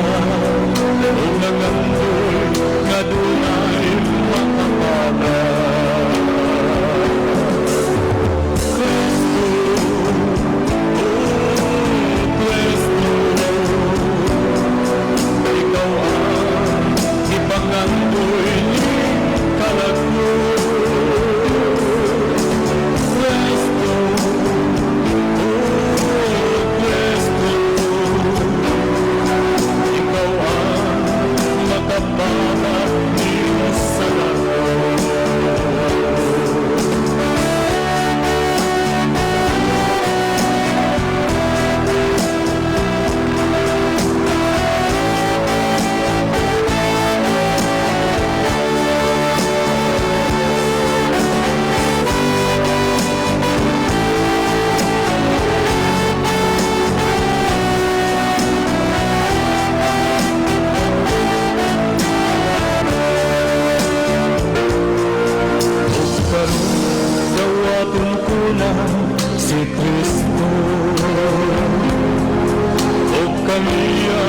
Ug nangandoy nga dunay makapala. Kristo, oh Kristo, ikaw ang ipangandoy ni kalag ko. Kristo, oh Kristo, ikaw ang makapala ning sala ko. Ug karon dawaton ko na si Kristo, ug kaniya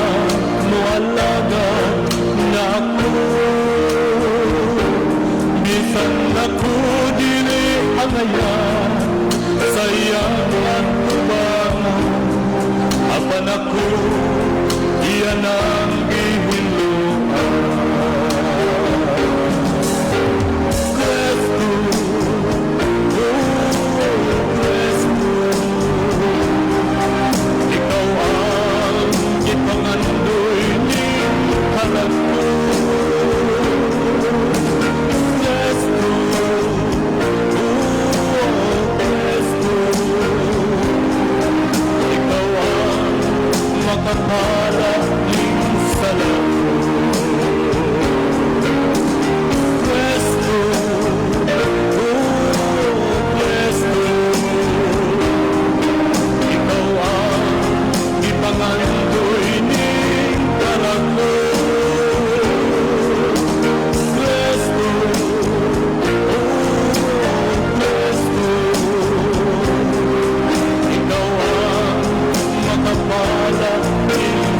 moalagad na ako, bisan ako dili angayan sa iyang atubangan, apan ako iya nang gihinloan. Kristo, oh Kristo, ikaw ang gipangandoy ni kalag ko. Kristo, oh Kristo, ikaw ang makapala ning sala ko. Kristo, oh Kristo, ikaw ang ipangandoy ning kalag ko. Kristo, oh Kristo, ikaw ang makapala ning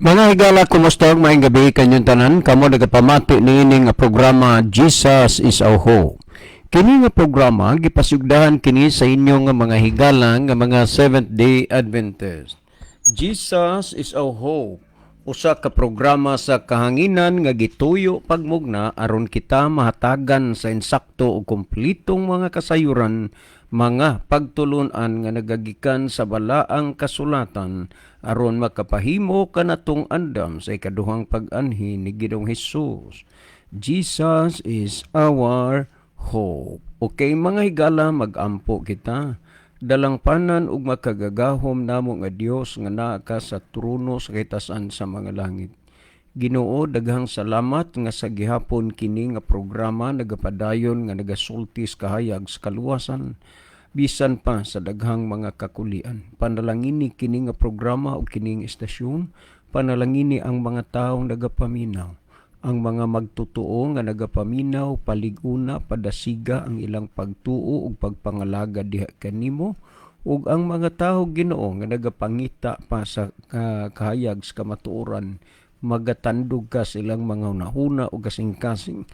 Mga higala, kumusta ug maayong gabi kanyong tanan? Kamo nagapamati niini nga programa, Jesus is Our Hope. Kini nga programa gipasugdahan kini sa inyong nga mga higala nga mga Seventh Day Adventist. Jesus is Our Hope. Usa ka programa sa kahanginan nga gituyo pagmugna aron kita mahatagan sa insakto ug kompletong mga kasayuran, mga pagtulunan nga nagagikan sa balaang kasulatan aron makapahimo kanatong andam sa ikaduhang pag-anhi ni Ginoong Hesus. Jesus is our hope. Okay, mga higala, magampo kita. Dalangpanan ug makagagahom namo nga Dios nga naa ka sa trono sa kitasan sa mga langit. Ginoo, daghang salamat nga sa gihapon kini nga programa nagapadayon nga nagasulti sa kahayag sa kaluwasan bisan pa sa daghang mga kakulian. Panalangini kini nga programa ug kining istasyon, panalangini ang mga taong nagapaminaw. Ang mga magtotoo nga nagapaminaw, palig-una, padasiga ang ilang pagtuo ug pagpangalaga diha kanimo, ug ang mga tawo, Ginoo, nga nagapangita pa sa kahayag sa kamatuoran, magatandog ka sa ilang mga hunahuna ug kasing-kasing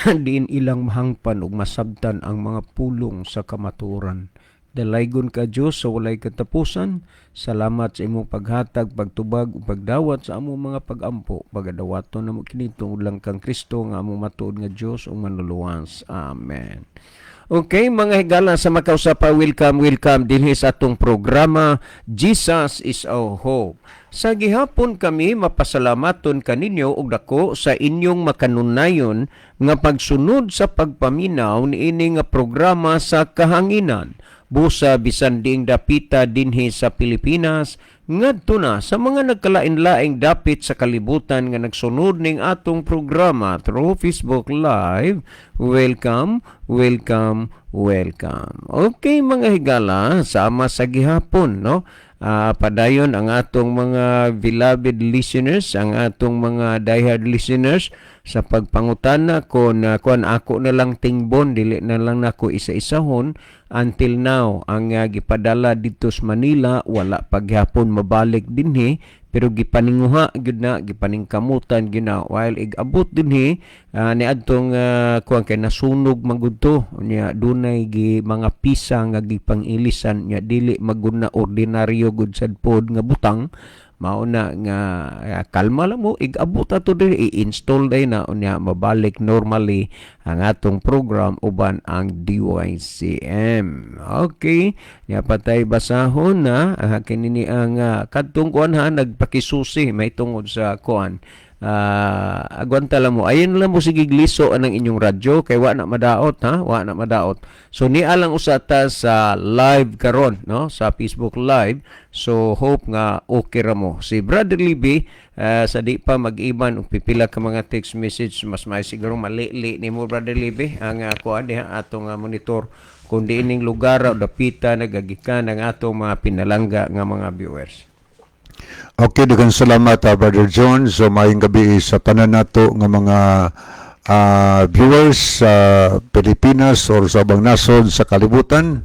diin ilang mahangpan ug masabtan ang mga pulong sa kamatuoran. Dalaygon ka, Dios, sa walay katapusan. Salamat sa imong paghatag, pagtubag ug pagdawat sa among mga pagampo. Pagadawaton namo kini tungod lang kang Kristo nga among matuod nga Dios ug manluluwas. Amen. Okay, mga higala, sa makausapa, welcome, welcome dinhi sa atong programa, Jesus is Our Hope. Sa gihapon kami mapasalamaton kaninyo og dako sa inyong makanunayon nga pagsunod sa pagpaminaw niini nga programa sa kahanginan. Busa bisan diing dapita dinhi sa Pilipinas ngadto na sa mga nagkalain-laing dapit sa kalibutan nga nagsunod ning atong programa through Facebook Live. Welcome, welcome, welcome. Okay, mga higala, sama sa gihapon, no? Padayon ang atong mga beloved listeners, ang atong mga diehard listeners sa pagpangutana kon kuan ako na lang tingbon, dili na lang nako isa-isahon. Until now, ang gipadala dito sa Manila wala pa gihapon mabalik dinhi, pero gipaninguha gyud na, gipaningkamutan gyud na. While ig-abot dinhi niadtong kuan kay nasunog man gud to nya, dunay gi mga pisa nga gipang-ilisan nya, dili magud na ordinaryo gud sad pod nga butang. Mao na nga kalma lang mo, ig-abot ato diri, i-install day na, unya mabalik normally ang atong program uban ang DYCM. Okay, nya patay basahon na kini ni ang kadtong kuan ha, nagpakisusi may tungod sa kuan. Agwanta lang mo, ayun lang mo, sige, liso ang inyong radyo kay wa na madaot ha, wa na madaot. So niya lang usa ta sa live karon, no, sa Facebook Live. So hope nga okay ra mo. Si Brother Libby, sa di pa mag-iban og pipila ka mga text message, mas may siguro malili nimo, Brother Libby, ang kuan diha atong monitor kung diining lugar o dapita nagagikan ang atong mga pinalangga nga mga viewers. Okay, daghang salamat, Brother John. So maayong gabi sa tanan nato nga mga viewers sa Pilipinas or sa ubang nasod sa kalibutan.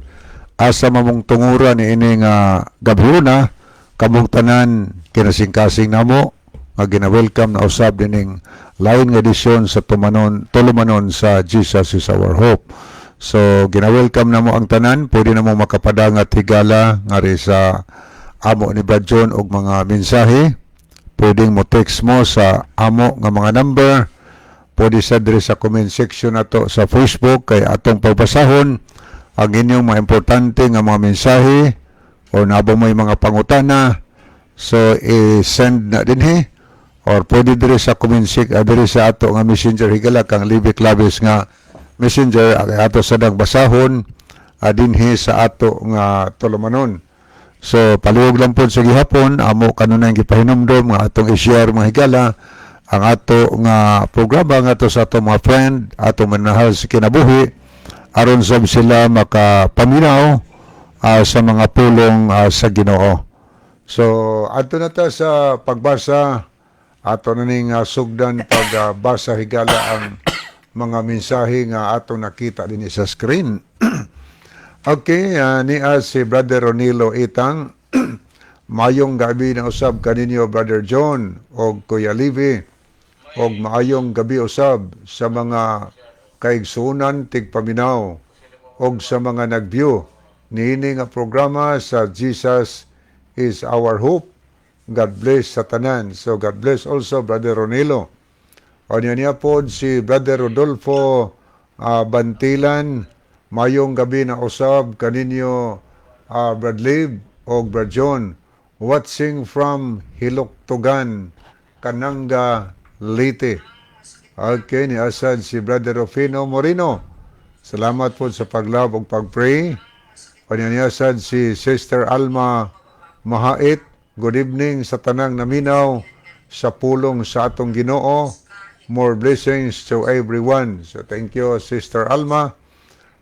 Asa mamong tungura ni ini nga gabhiona, kamong tanan kinasingkasing namo nga gina-welcome na usab dining lain nga edisyon sa tumanon tulumanon sa Jesus is Our Hope. So gina-welcome namo ang tanan, pwede namo makapadangat, higala, ngari sa amo ni Brad John og mga mensahe. Pwedeng mo text mo sa amo nga mga number. Pwede sa diri sa comment section nato sa Facebook kay atong pagbasahon ang inyong mga importante nga mga mensahe o nabo mo mga pangutana. So i-send na dinhi or pwede diri sa comment section, diri sa ato nga messenger, higala, kang Libby Claves nga messenger, ato sa dang basahon dinhi sa ato nga tulumanon. So palihog lang po sa gihapon, amo kanunay gipahinumdom nga atong i-share, mga higala, ang ato nga programa nga ato sa ato mga friend, ato manahal sa kinabuhi aron sab sila makapaminaw sa mga pulong sa Ginoo. So adto na ta sa pagbasa, ato na ning sugdan pagbasa, higala, ang mga mensahe nga ato nakita din sa screen. Okay, niya si Brother Ronilo Itang. Mayong gabi na usab kaninyo, Brother John og Kuya Levi, og maayong gabi usab sa mga kaigsunan tigpaminaw og sa mga nag-view niini nga programa sa Jesus is Our Hope. God bless sa tanan. So God bless also, Brother Ronilo. O niya niya pod si Brother Rodolfo Bantilan. Mayong gabi na usab kaninyo, Brad Liv og Brad John. Watching from Hiluktugan, Kananga, Leyte. Okay, ni asad si Brother Rufino Moreno. Salamat po sa pag-love ug pag-pray. O niya niya sad si Sister Alma Mahait. Good evening sa tanang naminaw sa pulong sa atong Ginoo. More blessings to everyone. So thank you, Sister Alma.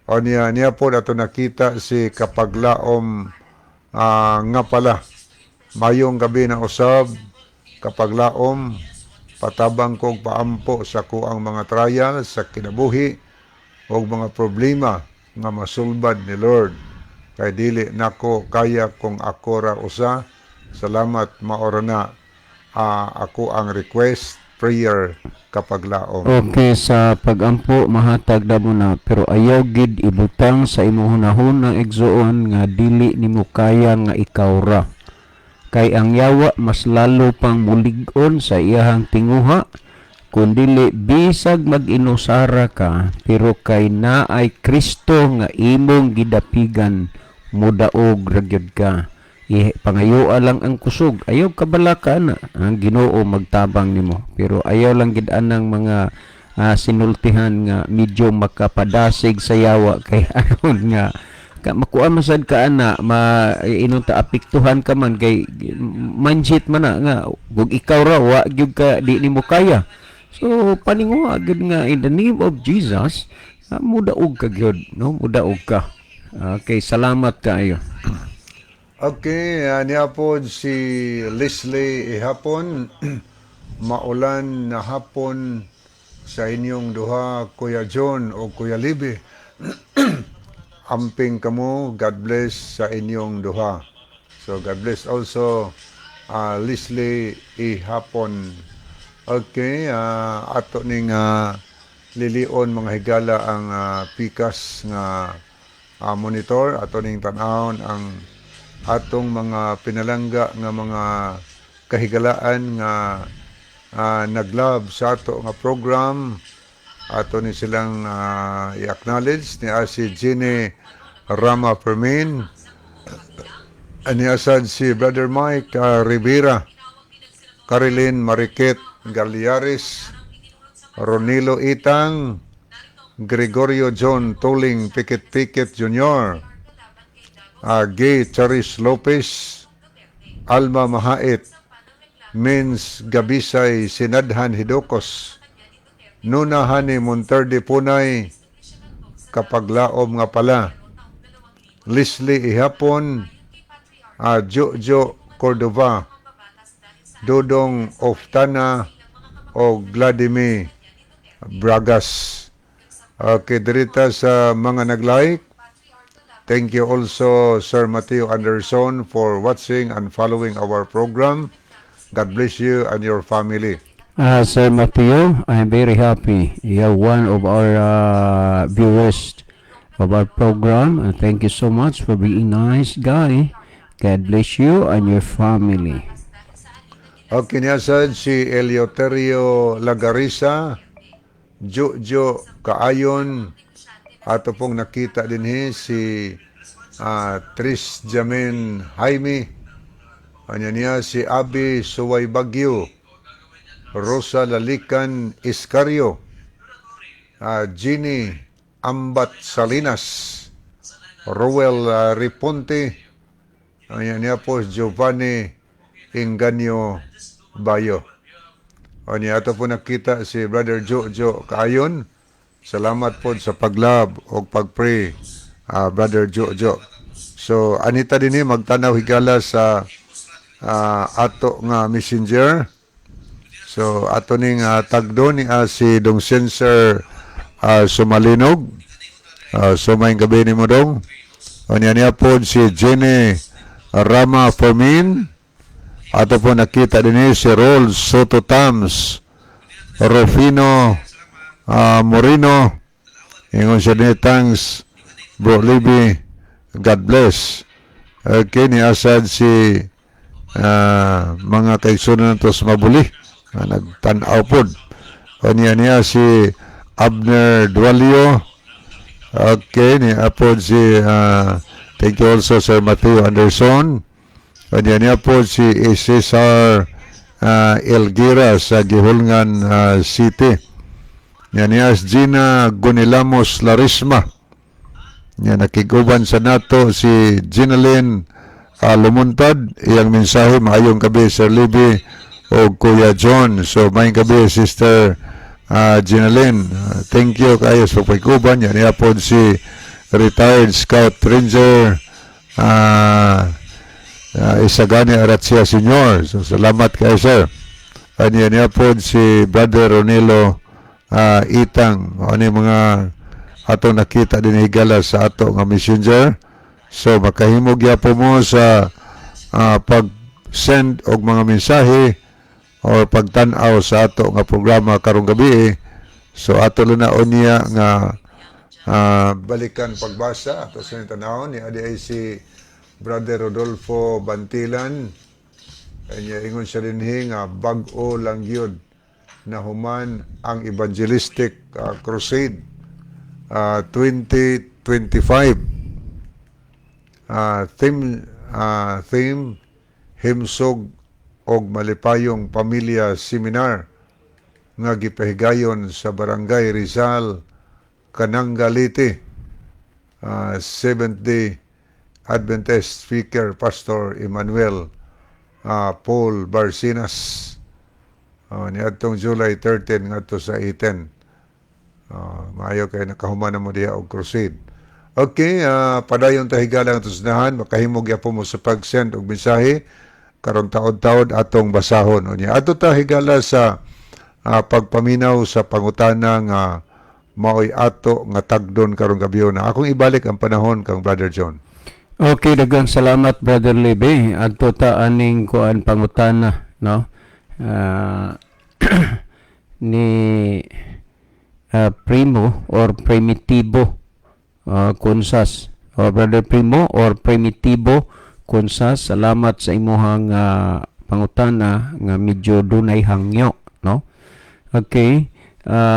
O niya niya po ato nakita si Kapaglaom nga pala. Mayong gabi na usab, Kapaglaom, patabang kog paampo sa kuang mga trial sa kinabuhi o mga problema nga masulbad ni Lord. Kay dili nako kaya kung ako ra usa. Salamat, maora na ako ang request prayer, Kapaglaom. Okay, sa pagampo mahatag na mo na, pero ayaw gid ibutang sa imong hunahuna, igsuon, nga dili nimo kaya nga ikaw ra. Kay ang yawa mas lalo pang mulig-on sa iyahang tinguha kun dili. Bisag mag-inusara ka, pero kay naay Kristo nga imong gidapigan, mudaog ra gyud ka. Pangayoa lang ang kusog, ayaw kabalaka na ang Ginoo magtabang nimo, pero ayaw lang gid anang mga sinultihan nga medyo makapadasig sa yawa, kay aron nga ka makuha masad ka ana ma inon ta apektuhan ka man, kay manjit man na nga kung ikaw ra wa gyud ka, di nimo kaya. So paninguha gyud nga in the name of Jesus, mudaog ka gyud, no? Mudaog ka. Okay, salamat kaayo. Okay, niya po si Leslie Ihapon. Maulan na hapon sa inyong duha, Kuya John o Kuya Libi. Amping kamo, God bless sa inyong duha. So God bless also, Leslie Ihapon. Okay, ato ning lilion, mga higala, ang pikas nga monitor. Ato ning tan-awon ang atong mga pinalangga nga mga kahigalaan nga nag-love sa ato nga program. Ato ni silang i-acknowledge ni si Jenny Rama Fermin, ani asad si Brother Mike Rivera, Carilyn Mariquet Galiares, Ronilo Itang, Gregorio John Tuling Pikit Pikit Jr., Gay Charis Lopez, Alma Mahait, Mins Gabisay Sinadhan Hidokos, Nuna Hani Monterde Punay, Kapaglaom nga pala, Leslie Ihapon, Jojo Cordova, Dodong Oftana, o Vladimir Bragas. Okay, dirita sa mga nag-like, thank you also, Sir Mateo Anderson, for watching and following our program. God bless you and your family. Sir Mateo, I'm very happy. You're one of our viewers of our program. And thank you so much for being nice guy. God bless you and your family. Okay, niya sad si Eleuterio Lagarisa, Jojo Kaayon, ato pong nakita din si Tris Jamin Jaime, anya niya si Abi Suway Bagyo, Rosa Lalican Iscario, Ginny Ambat Salinas, Roel Riponte, anya niya po si Giovanni Inganyo Bayo. O niya ato po nakita si Brother Jojo Kaayon. Salamat po sa pag-love o pag-pray, Brother Jojo. So, anita din ni magtanaw, higala, sa ato nga messenger. So, ato ning tagdo ni si Dong Sensor Sumalinog. So, may gabi ni mo, Dong. O niya niya po si Jenny Rama Fermin. Ato po nakita din si Rol Soto Tams, Rufino Moreno. Ingon siya din, "Thanks, Bro Libby. God bless." Okay, ni asad si mga kaigsunan nato sa Mabuli nga nagtan-aw pod. O niya niya si Abner Dualio. Okay, ni apod si thank you also, Sir Matthew Anderson. O niya niya po si Cesar Elgira sa Guihulngan City. Niya niya si Gina Gunilamos Larisma. Niya nakiguban sa nato si Ginalyn Lumuntad. Iyang mensahe, "Maayong gabi, Sir Libby o Kuya John." So maayong gabi, Sister Ginalyn. Thank you kayo sa pagkuban. Yan niya po si retired Scout Ranger Isagani Aratsia Senior. So salamat kayo, sir. Ano niya po si Brother Ronelo Itang. Ano yung mga atong nakita din higala sa ato nga messenger. So makahimog po mo sa pag-send og mga mensahe or pagtan-aw sa ato nga programa karong gabi. So ato lang na niya nga balikan pagbasa ato sa tanawon ni adi ay si Brother Rodolfo Bantilan. Kanya ingon siya dinhi nga bag-o lang gyud na human ang Evangelistic Crusade 2025. Theme "Himsog og Malipayong Pamilya Seminar" nga gipahigayon sa Barangay Rizal, Kananga, Leyte. Seventh Day Adventist speaker, Pastor Emmanuel Paul Barcinas, niadtong July 13 ngadto sa 18. Maayo kay nakahuman na mo diha og crusade. Okay, padayon ta higala ang tusnahan, makahimog po mo sa pag-send og mensahe karon taod-taod atong basahon. Unya adto ta higala sa pagpaminaw sa pangutana nga maoy ato nga tagdon karong gabi na. Akong ibalik ang panahon kang Brother John. Okay, daghang salamat, Brother Lebe. Adto ta aning kuan pangutana, no? Ni Primo or Primitivo Consas. O Brother Primo or Primitivo Consas, salamat sa imuhang pangutana nga medyo dunay hangyo, no? Okay.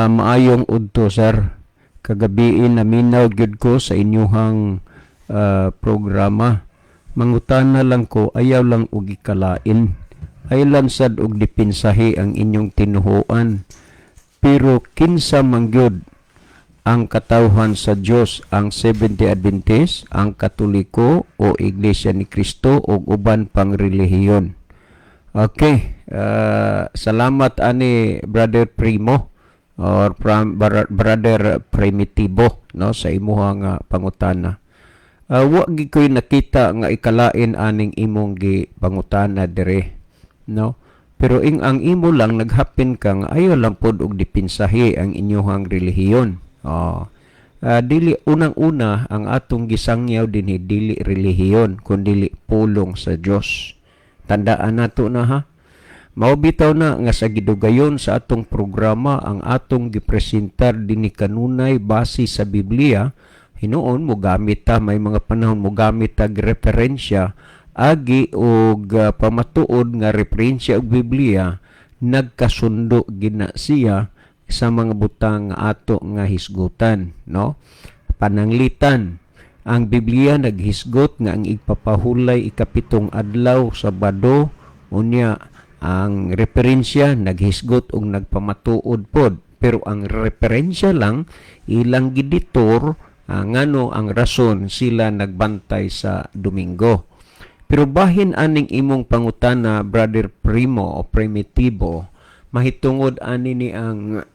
Maayong udto, sir. Kagabiin naminaw gyud ko sa inyuhang programa. Mangutana lang ko, ayaw lang og ikalain. Ayaw lang sad og dipinsahi ang inyong tinuhuan. Pero kinsa man gyud ang katawhan sa Dios, ang Seventh-day Adventist, ang Katoliko o Iglesia ni Cristo o uban pang relihiyon? Okay, salamat ani, Brother Primo or Brother Primitivo, no, sa imuhang pangutana. Wa gi ko'y nakita nga ikalain aning imong gi pangutana dire, no? Pero ing ang imo lang naghapin ka nga ayaw lang pod og dipinsahi ang inyuhang relihiyon. Oh. Dili, unang-una, ang atong gisangyaw dinhi dili relihiyon kundi pulong sa Dios. Tandaan nato na, ha. Mao bitaw na nga sa gidugayon sa atong programa, ang atong gipresentar dinhi kanunay base sa Biblia. Hinuon mo gamit ta, may mga panahon mo gamit tag referensya agi og pamatuod nga referensya og Biblia, nagkasundo gina siya sa mga butang nga ato nga hisgutan, no? Pananglitan ang Biblia naghisgot nga ang igpapahulay ikapitong adlaw, Sabado. Unya ang referensya naghisgot og nagpamatuod pod, pero ang referensya lang ilang giditor ngano ang rason sila nagbantay sa Domingo. Pero bahin aning imong pangutana, Brother Primo o Primitivo, mahitungod ani ni ang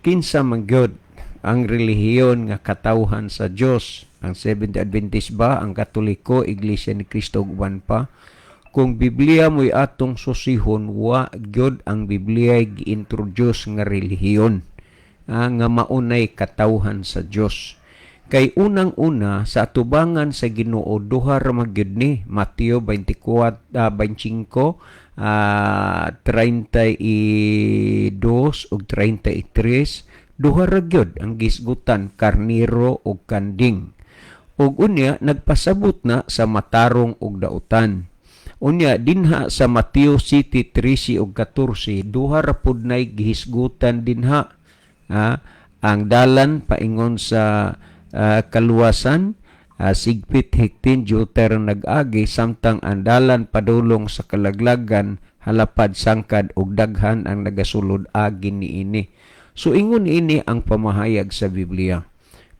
kinsa man gyud ang relihiyon nga katawhan sa Dios, ang Seventh Adventist ba, ang Katoliko, Iglesia ni Cristo ug uban pa? Kung Biblia mo'y atong susihon, wa gyud ang Biblia gi-introduce nga relihiyon nga maunay katawhan sa Dios. Kay unang-una, sa atubangan sa Ginoo, duha ra magyud ni Mateo 24, 25, 32 ug 33, duha ra gyud ang gisgutan, karniro ug kanding. Ug unya nagpasabot na sa matarong ug dautan. Unya dinha sa Mateo 7, 13 ug 14, duha ra pud nay gihisgutan dinha. Ang dalan paingon sa kaluwasan, sigpit hiktin juter nag-agi, samtang ang dalan padulong sa kalaglagan halapad sangkad ug daghan ang nagasulod agi niini. So ingon ini ang pamahayag sa Biblia.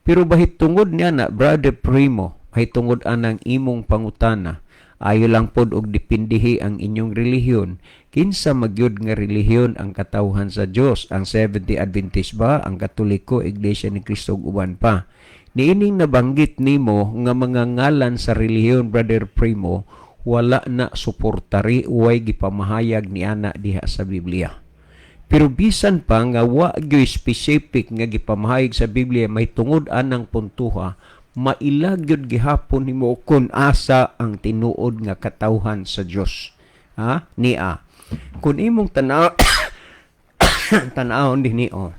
Pero bahit tungod niya na, Brother Primo, bahit tungod anang imong pangutana, ayo lang pod og dipindihi ang inyong relihiyon. Kinsa magyud nga relihiyon ang katawhan sa Dios? Ang Seventh-day Adventist ba, ang Katoliko, Iglesia ni Cristo ug uban pa? Niining nabanggit nimo nga mga ngalan sa relihiyon, Brother Primo, wala na suportari, way gipamahayag ni ana diha sa Biblia. Pero bisan pa nga wa gyoy specific nga gipamahayag sa Biblia may tungod anang puntuha, maila gyud gihapon nimo kung asa ang tinuod nga katawhan sa Dios. Ha? Nia. Kung imong tanaw tanawon dinhi oh.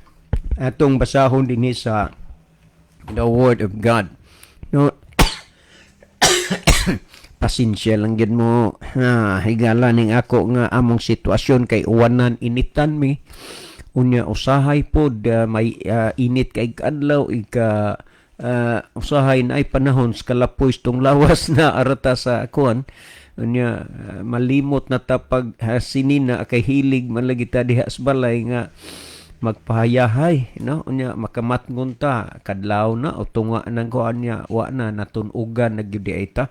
Atong basahon dinhi sa the Word of God. No, pasensya lang gid mo ha, higala ning ako nga among sitwasyon kay uwanan, initan mi. Unya usahay pod may init kay adlaw, ika usahay na ay panahon sa kalapoy tong lawas na arata sa kuan. Unya malimot na ta pag sinina kay hilig man lagi ta diha sa balay nga magpahayahay, no? Unya makamatngon ta kadlaw na o tunga nang kuan niya, wa na natun-ogan na gyud ay ta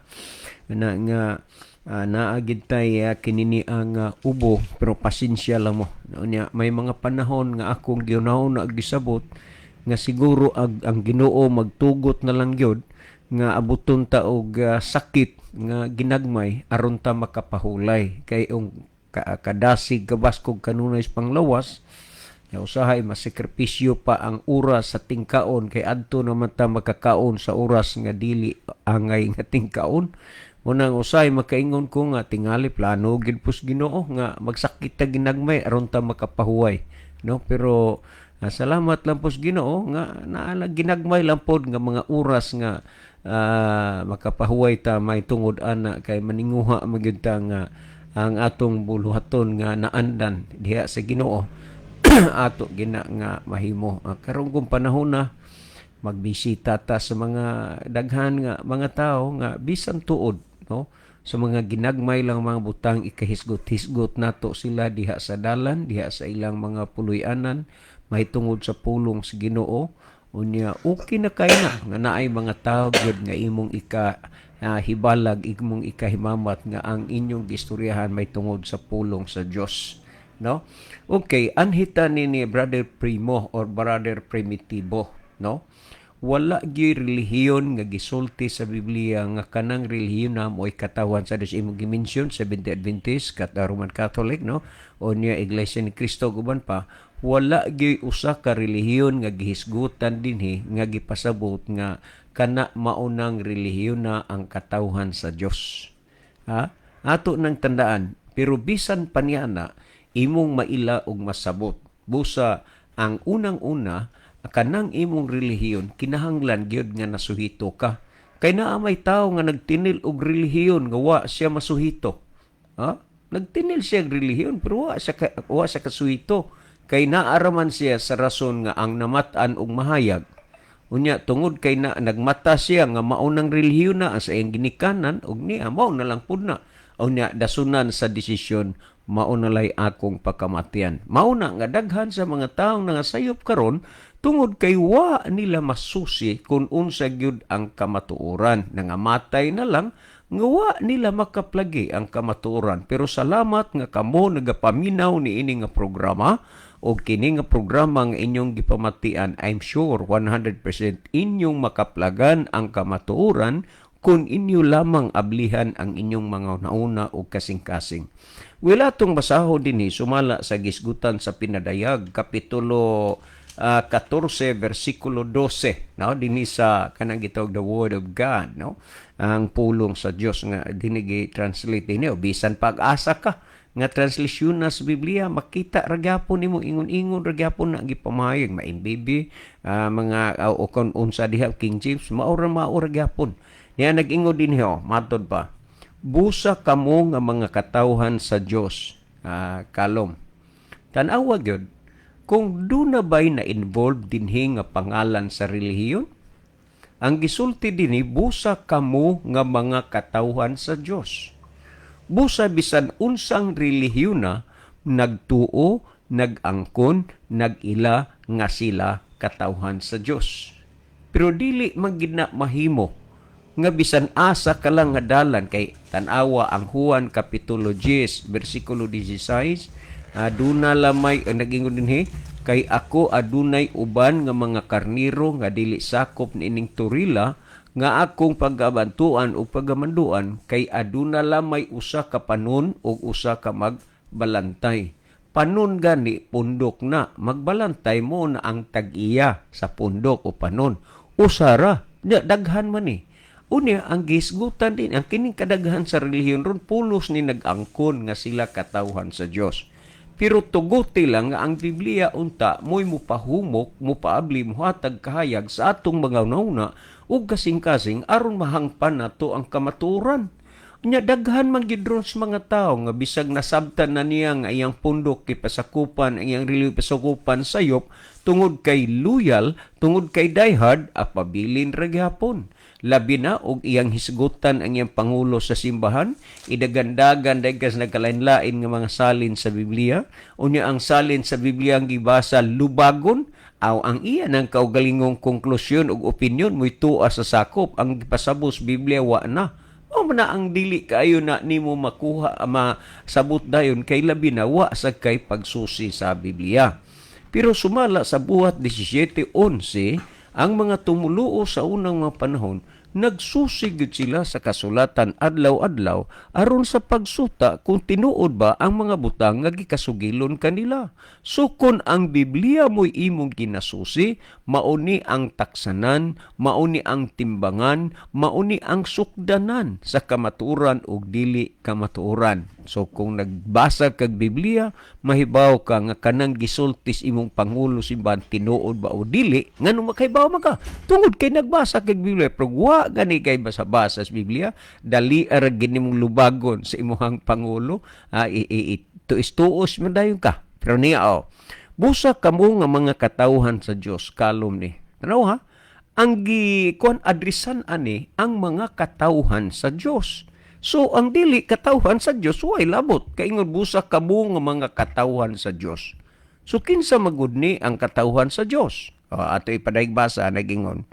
na nga naa gid tay kinini ang ubo. Pero pasensya lang mo. Unya may mga panahon nga akong giunahon na gisabot nga siguro ang Ginoo magtugot na lang gyud nga abuton ta og sakit nga ginagmay aron ta makapahulay, kay ung kadasig kabaskog kanunay sa panglawas. Ya, usahay masakripisyo pa ang oras sa tingkaon kay adto naman ta makakaon sa oras nga dili angay nga tingkaon. Munang usahay makaingon ko nga tingali plano gid pus Ginoo nga magsakit ta ginagmay aron ta makapahuway, no? Pero salamat lang pus Ginoo nga naala ginagmay lang pod nga mga oras nga makapahuway ta may tungod ana, kay maninguha magyud ta nga ang atong buluhaton nga naandan diha sa Ginoo ato gina nga mahimo. Karon kung panahon na magbisita ta sa mga daghan nga mga tao nga bisan tuod, no, sa mga ginagmay lang mga butang, ikahisgot-hisgot nato sila diha sa dalan, diha sa ilang mga puloy-anan mahitungod sa pulong sa Ginoo. Unya okay na kay na nga naay mga tao gyud nga imong ika hibalag, imong ikahimamat nga ang inyong gistoryahan may tungod sa pulong sa Dios, no? Okay, anhita ni Brother Primo or Brother Primitivo, no? Wala gyud relihiyon nga gisulti sa Biblia nga kanang relihiyon na mo'y katawan sa Dios. Imong gi-mention Seventh-day Adventist, kat Roman Catholic, no? O niya Iglesia ni Cristo ug uban pa. Wala gyud usa ka relihiyon nga gihisgutan dinhi nga gipasabot nga kana maunang relihiyon na ang katawhan sa Dios. Ha? Ato nang tandaan, pero bisan pa niya na imong maila og masabot. Busa ang unang-una, kanang imong relihiyon kinahanglan gyud nga nasuhito ka. Kay naa may tawo nga nagtinil og relihiyon nga wa siya masuhito. Ha? Nagtinil siya og relihiyon pero wa siya kasuhito. Kay naaraman siya sa rason nga ang namat-an og mahayag. Unya tungod kay na nagmata siya nga maunang relihiyon na sa iyang ginikanan og niya mao na lang pud na. Unya dasunan sa desisyon, mao na lay akong pakamatian. Mao na nga daghan sa mga taong nangasayop karon tungod kay wa nila masusi kung unsa gyud ang kamatuoran. Nangamatay na lang nga wa nila makaplagi ang kamatuoran. Pero salamat nga kamo nagapaminaw niini nga programa, o kini nga programa nga inyong gipamatian, I'm sure 100% inyong makaplagan ang kamatuoran kung inyo lamang ablihan ang inyong mga nauna o kasing-kasing. Wala tong basahon dinhi sumala sa gisgutan sa Pinadayag, Kapitulo 14 versikulo 12, no, dinhi sa kanang gitawag the Word of God, no, ang pulong sa Dios nga dinhi gi-translate dinhi. O bisan pag-asa ka nga translation na sa Biblia, makita ra gyapon nimo, ingon-ingon ra gyapon na gipamahayag, ma-MBB, mga o kon unsa diha, King James, mao ra gyapon niya nag-ingon dinhi. Oh, matod pa, "Busa kamo nga mga katawhan sa Dios." Kalom, tan-awa gyud kung duna ba'y na involved dinhi nga pangalan sa relihiyon. Ang gisulti dinhi, "Busa kamo nga mga katawhan sa Dios." Busa bisan unsang relihiyon na nagtuo, nag-angkon, nag-ila nga sila katawhan sa Dios. Pero dili man gid na mahimo nga bisan asa ka lang nga dalan, kay tan-awa ang Juan kapitulo 10 bersikulo 16, aduna lamay ang nagingon dinhi, "Kay ako adunay uban nga mga karniro nga dili sakop niining torila nga akong pagabantuan o pagamanduan, kay aduna lamay usa ka panon ug usa ka magbalantay." Panon gani pundok na, magbalantay mo na ang tag-iya sa pundok o panon. Usara, daghan man ni. Unya, ang gisgutan din, ang kining kadaghan sa relihiyon ron pulos ni nag-angkon nga sila katawhan sa Dios. Pero tuguti lang nga ang Biblia unta mo'y mupahumok, mupaabli, muhatag kahayag sa atong mga nauna ug kasing-kasing aron mahangpan nato ang kamatuoran. Nya daghan man gid ron sa mga tao nga bisag nasabtan na niya nga iyang pundok gipasakupan, ang iyang relihiyon pasakupan sayop, tungod kay loyal, tungod kay diehard, apabilin ra gihapon. Labi na og iyang hisgutan ang iyang pangulo sa simbahan, idagandagan dagkas nagkalain-lain nga mga salin sa Biblia, unya ang salin sa Biblia ang gibasa lubagon, aw ang iya ng kaugalingong konklusyon ug opinyon mo'y tuwa sa sakop ang gipasabos Biblia wa na. Mao man na ang dili kaayo na nimo makuha, masabot dayon, kay labi na wa sa kay pagsusi sa Biblia. Pero sumala sa Buhat 17:11, ang mga tumuluo sa unang mga panahon nagsusi gyud sila sa kasulatan adlaw-adlaw aron sa pagsuta kung tinuod ba ang mga butang nga gikasugilon kanila. So kung ang Biblia mo'y imong ginasusi, mauni ang taksanan, mauni ang timbangan, mauni ang sukdanan sa kamatuoran ug dili kamatuoran. So kung nagbasa kag Biblia, mahibaw ka nga kanang gisultis imong pangulo simbahan tinuod ba o dili, ngano makahibaw man ka? Tungod kay nagbasa kag Biblia. Pero wa gani kay basa-basa sa Biblia, dali ra gini mong lubagon sa imong pangulo, tuis-tuos man dayon ka. Pero niya oh, "Busa kamo nga mga katawhan sa Dios," kalom ni. Tanaw ha? Ang gi kuan adresan ani ang mga katawhan sa Dios. So ang dili katawhan sa Dios way labot, kay ingon "busa kamo nga mga katawhan sa Dios." So kinsa magud ni ang katawhan sa Dios? O, ato ipadayag basa, nagingon.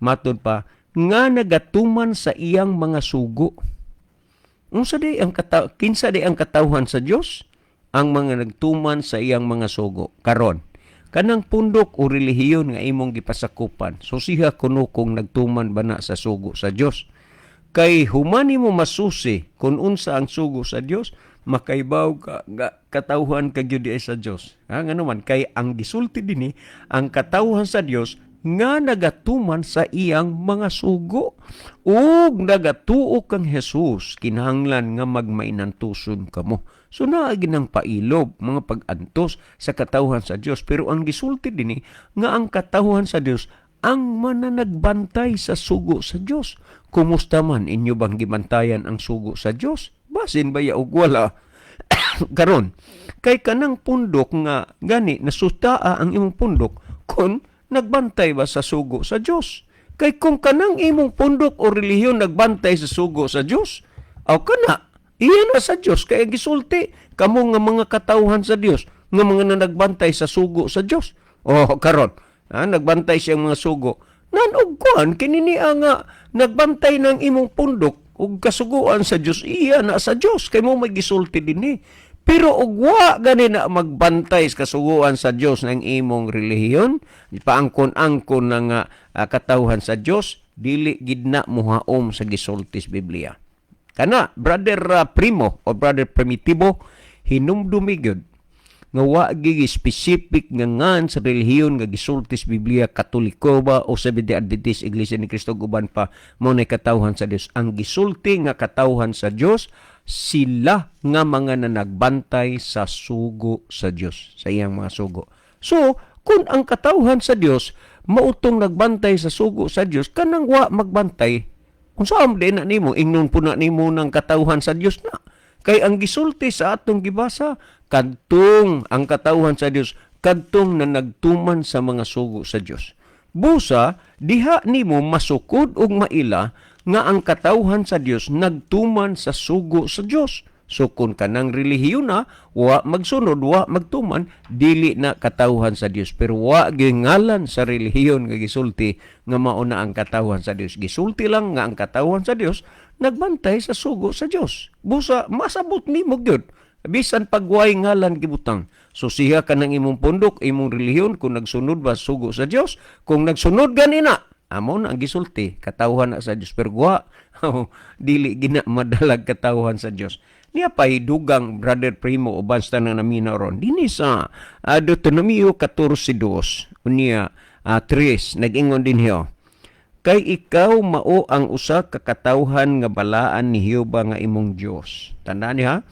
Matod pa, "nga nagatuman sa iyang mga sugo." Unsa di ang kinsa di ang katawhan sa Dios? Ang mga nagtuman sa iyang mga sugo. Karon, kanang pundok o relihiyon nga imong gipasakupan, susiha kuno kung nagtuman ba na sa sugo sa Dios. Kay human nimo masusi kung unsa ang sugo sa Dios, makaibaw ka nga katawhan ka gyud diay sa Dios. Ha, ngano man kay ang gisulti dinhi, ang katawhan sa Dios nga nagatuman sa iyang mga sugo ug nagatuo kang Jesus, kinahanglan nga magmainantuson kamo. So naa ginang pailob, mga pag-antos sa katawhan sa Dios, pero ang gisulti dinhi nga ang katawhan sa Dios ang mananagbantay sa sugo sa Dios. Kumusta man, inyo bang gibantayan ang sugo sa Dios? Basin ba ya og wala? Karon, kay kanang pundok nga gani nasutaa ang imong pundok kung nagbantay ba sa sugo sa Dios. Kay kung kanang imong pundok o relihiyon nagbantay sa sugo sa Dios, aw kana iya na sa Dios, kay gisulti kamo nga mga katawhan sa Dios nga mga na nagbantay sa sugo sa Dios. Oh, karon, nagbantay siyang mga sugo. Nan og kuan kini niya nga nagbantay ng imong pundok ug kasuguan sa Dios, iya na sa Dios kay mo may gisulti dinhi. Pero og wa gani na magbantay sa kasuguan sa Dios ng imong relihiyon, paangkon-angkon na nga katawhan sa Dios, dili gid na muhaom sa gisulti sa Biblia. Kana, Brother Primo o Brother Primitivo, hinumdumi gyud Nga wa gyud specific nga ngan sa relihiyon nga gisulti sa Biblia, Katoliko ba o Seventh-day Adventist, Iglesia ni Cristo, uban pa, mao nay katawhan sa Dios. Ang gisulti nga katawhan sa Dios, sila nga mga nanagbantay sa sugo sa Dios, sa iyang mga sugo. So, kung ang katawhan sa Dios mautong nagbantay sa sugo sa Dios, kanang wa magbantay, kung saan din na nimo ingnon po na nimo ng katawhan sa Dios na? Kay ang gisulti sa atong gibasa, kadtong ang katawhan sa Dios, kadtong na nagtuman sa mga sugo sa Dios. Busa diha nimo masukod og maila nga ang katawhan sa Dios nagtuman sa sugo sa Dios. So kung kanang relihiyon na wa magsunod, wa magtuman, dili na katawhan sa Dios. Pero wa gyud ngalan sa relihiyon nga gisulti nga mao na ang katawhan sa Dios. Gisulti lang nga ang katawhan sa Dios nagbantay sa sugo sa Dios. Busa masabot nimo gyud bisan pagway ngalan gibutang. So siya kanang imong pundok, imong relihiyon, kung nagsunod ba sugo sa Dios. Kung nagsunod ganina, amo na ang gisulti, katawhan na sa Dios. Pero wa dili gina madalag katawhan sa Dios. Niya pay dugang, Brother Primo, uban sa tanang namina ron dinhi sa Deuteronomio 14:2 unya 3, nag-ingon din hiyo, "Kay ikaw mao ang usa ka katawhan nga balaan ni Jehova nga imong Dios." Tandaan niya,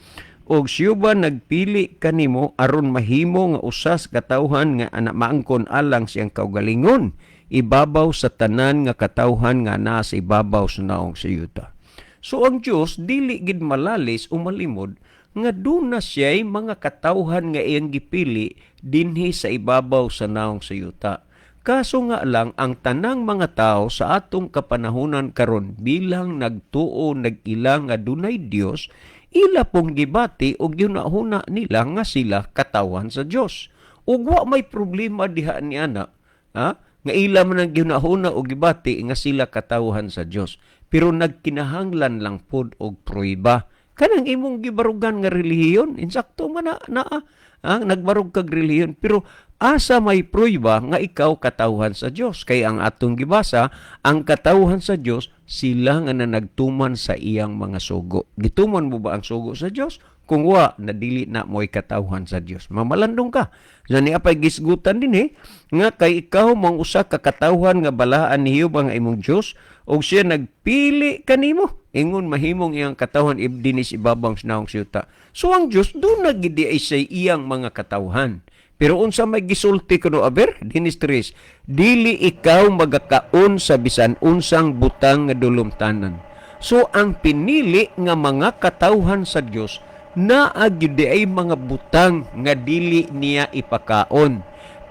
"Og si Jehova nagpili kanimo aron mahimo nga usa sa katawhan nga anak maangkon alang siyang kaugalingon ibabaw sa tanan nga katawhan nga naa sa ibabaw sa naong sa yuta." So ang Dios dili gid malalis o malimod nga duna siya'y mga katawhan nga iyang gipili dinhi sa ibabaw sa naong sa yuta. Kaso nga lang, ang tanang mga tao sa atong kapanahunan karon bilang nagtuo, nag-ila nga dunay Dios, ila pong gibati og gihuna-huna nila nga sila katawan sa Dios. Ug wa may problema diha ni ana, ha? Nga ila man ang gihuna-huna og gibati nga sila katawhan sa Dios. Pero nagkinahanglan lang pod og pruweba. Kanang imong gibarugan nga relihiyon, insakto man na naa. Ah, nagbarog kag relihiyon, pero asa may pruweba nga ikaw katawhan sa Dios? Kay ang atong gibasa, ang katawhan sa Dios sila nga nagtuman sa iyang mga sugo. Gituman mo ba ang sugo sa Dios? Kung wa, na dili na mo'y katawhan sa Dios. Mamalandong ka. Sa niya pa'y gisgutan din eh, nga kay ikaw mang usa ka katawhan nga balaan ni Jehova nga imong Dios, ug siya nagpili kanimo ingon mahimong iyang katawhan dinhi sa ibabang sa naong siyuta. So ang Dios duna gid ay sa iyang mga katawhan. Pero unsa may gisulti kuno aber dinis tres, "Dili ikaw magakaon sa bisan unsang butang nga dulumtanan." So ang pinili nga mga katawhan sa Dios, naa gyud ay mga butang nga dili niya ipakaon.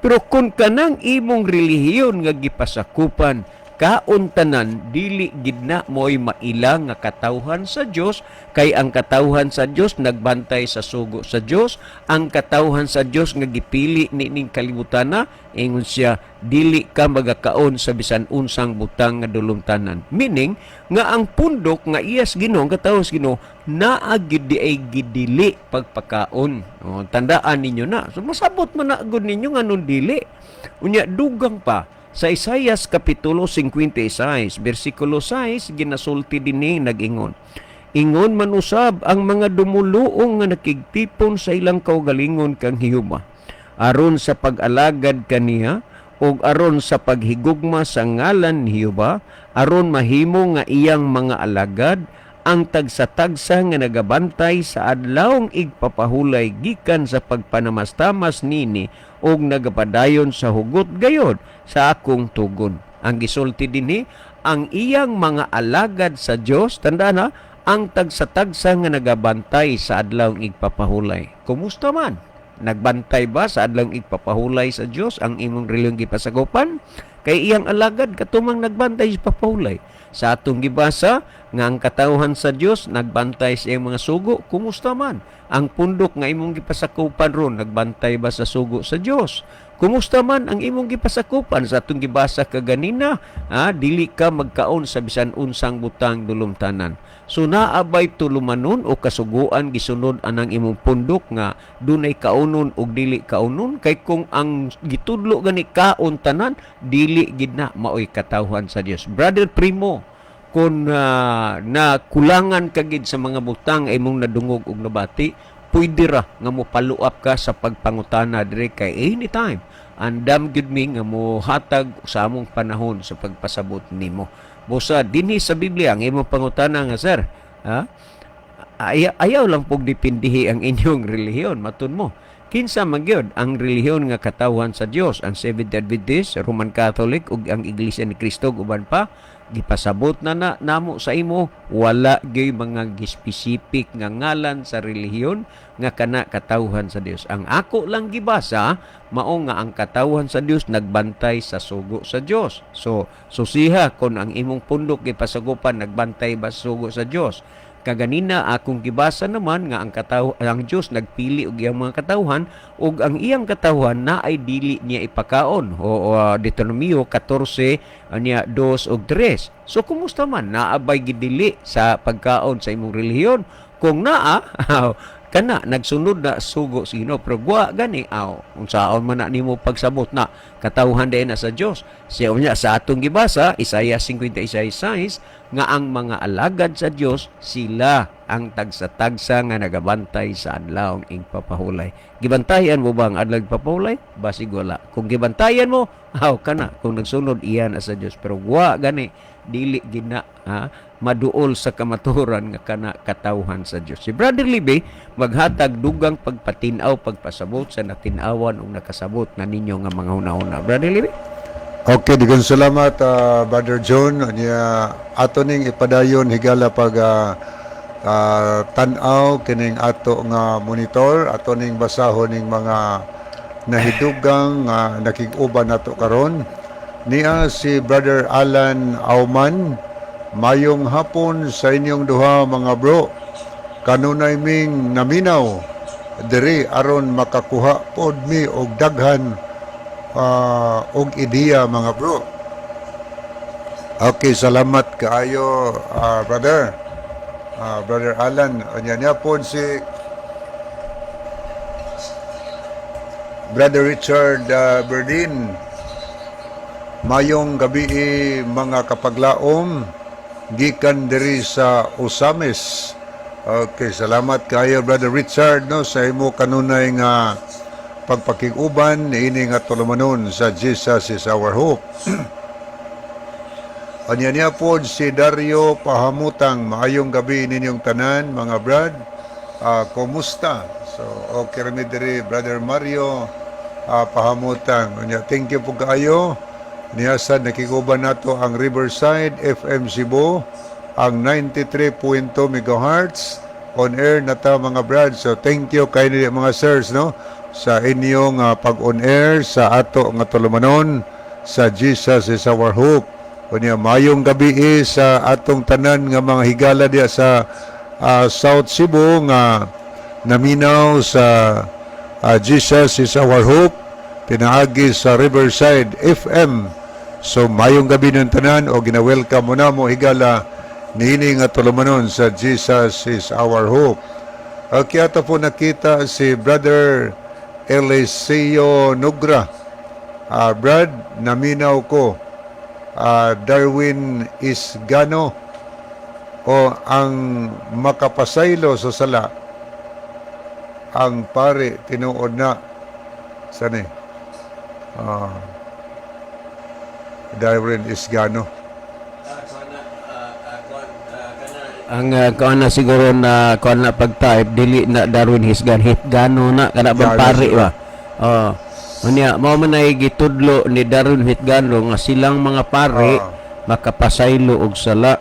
Pero kung kanang imong relihiyon nga gipasakupan kaon tanan, dili gid na mo'y maila nga katawhan sa Dios, kay ang katawhan sa Dios nagbantay sa sugo sa Dios. Ang katawhan sa Dios nga gipili nining kalibutana, ingon siya, "Dili ka magakaon sa bisan unsang butang nga dulumtanan," meaning nga ang pundok nga iyas Ginoo, ang katawhan sa Ginoo, naa gid di ay gidili pagpakaon. O, tandaan ninyo na. So masabot man na gud ninyo nganong dili. Unya dugang pa sa Isayas kapitulo 56 bersikulo 6, ginasulti dinhi, nag-ingon, "Ingon man usab ang mga dumuluong nga nakigtipon sa ilang kaugalingon kang Jehova aron sa pag-alagad kaniya ug aron sa paghigugma sa ngalan ni Jehova, aron mahimo nga iyang mga alagad, ang tagsa-tagsa nga nagabantay sa adlawng igpapahulay gikan sa pagpanamastamas nini ug nagapadayon sa hugot gayod sa akong tugon." Ang gisulti dinhi, ang iyang mga alagad sa Dios, tandaan ha, ang tagsa-tagsa nga nagabantay sa adlawng igpapahulay. Kumusta man? Nagbantay ba sa adlawng igpapahulay sa Dios ang imong relihiyong gipasagupan? Kay iyang alagad katumang nagbantay sa papahulay. Sa atong gibasa nga ang katawhan sa Dios nagbantay sa iyang mga sugo, kumusta man? Ang pundok nga imong gipasakupan ron, nagbantay ba sa sugo sa Dios? Kumusta man ang imong gipasakupan sa atong gibasa kaganina, ha, dili ka magkaon sa bisan unsang butang dulumtanan. So naabay tulumanon o kasuguan gisunod anang imong pundok nga dunay kaunon og dili kaunon? Kay kung ang gitudlo gani kaon tanan, dili gid na maoy katawhan sa Dios. Brother Primo, kung na kulangan ka gid sa mga butang ay imong nadungog og nabati, Pwede ra nga mo follow up ka sa pagpangutana dire kay anytime andam gyud mi nga mo hatag sa among panahon sa pagpasabot nimo. Busa dinhi sa Biblia ang imong pangutana nga, sir, ha? Ayaw lang pog dipindihi ang inyong relihiyon. Matud mo, kinsa man gyud ang relihiyon nga katawhan sa Dios, ang Seventh Adventist, Roman Catholic ug ang Iglesia ni Cristo ug uban pa? Gipasabot na na namo sa imo, wala gyud mga gispesifik nga ngalan sa relihiyon nga kana katawhan sa Dios. Ang ako lang gibasa mao nga ang katawhan sa Dios nagbantay sa sugo sa Dios. So susiha kon ang imong pundok gipasagupan nagbantay ba sa sugo sa Dios. Kaganina akong gibasa naman nga ang Dios nagpili og iyang mga katawhan ug ang iyang katawhan na ay dili niya ipakaon o Deuteronomio 14 niya 2 ug 3. So kumusta man, naa bay gidili sa pagkaon sa imong relihiyon? Kung naa, kana nagsunod na sugo sa Ginoo, pero wa gani, aw, unsaon man na nimo pagsabot na katawhan diay na sa Dios siya? Unya sa atong gibasa, Isaiah 56:6, nga ang mga alagad sa Dios sila ang tagsa-tagsa nga nagabantay sa adlaw igpapahulay. Gibantayan mo ba ang adlaw igpapahulay? Basig wala. Kung gibantayan mo, aw, kana kung nagsunod iya na sa Dios, pero wa gani, dili gina, ha, maduol sa kamatuoran nga kana katawhan sa Dios. Si Brother Libe maghatag dugang pagpatin-aw, pagpasabot sa natin-awan ug nakasabot na ninyo nga mga hunahuna. Brother Libe? Okay, daghang salamat, Brother John. Nya ato ning ipadayon, higala, pag tan-aw kining ato nga monitor, ato ning basahon ning mga nahidugang nga nakig-uban nato karon. Niya si Brother Alan Auman. "Mayong hapon sa inyong duha, mga bro. Kanunay ming naminaw diri aron makakuha pod mi og daghan og ideya, mga bro." Okay, salamat kaayo, brother. Brother Alan, unya niya po si Brother Richard Berdin. "Mayong gabi, mga kapaglaom, gikan diri sa Ozamiz." Okay, salamat kaayo, Brother Richard, no, sa imo kanunay nga pagpakig-uban niini nga tulumanon sa Jesus is Our Hope. Anya niya po si Dario Pahamutang, "Maayong gabi ninyong tanan, mga brad. Kumusta?" So okay rami diri, Brother Mario Pahamutang. Anya, thank you po kaayo. Niya sad nakiguban nato ang Riverside FM Cebu, ang 93.2 megahertz on air na ta, mga brad. So thank you kay mga sirs, no, sa inyong pag-on air sa ato nga tulumanon sa Jesus is Our Hope. Unya mayong gabi sa atong tanan nga mga higala diya sa South Cebu nga naminaw sa Jesus is Our Hope pinaagi sa Riverside FM. So mayong gabi ng tanan o gina-welcome mo na mo, higala, niini nga tulumanon sa Jesus is Our Hope. Okay, ato po nakita si Brother Eliseo Nugra. "Brad, naminaw ko. Darwin Isgano o ang makapasaylo sa sala ang pare, tinuod na sani?" Darwin Isgano. Ang kuan na siguro na kuan na pag-type, dili na Darwin Hisgan, Hitgano na kana bang Gano pare siguro. Ba. Oh. Unya mao man ay gitudlo ni Darwin Hitgano nga silang mga pare makapasaylo og sala.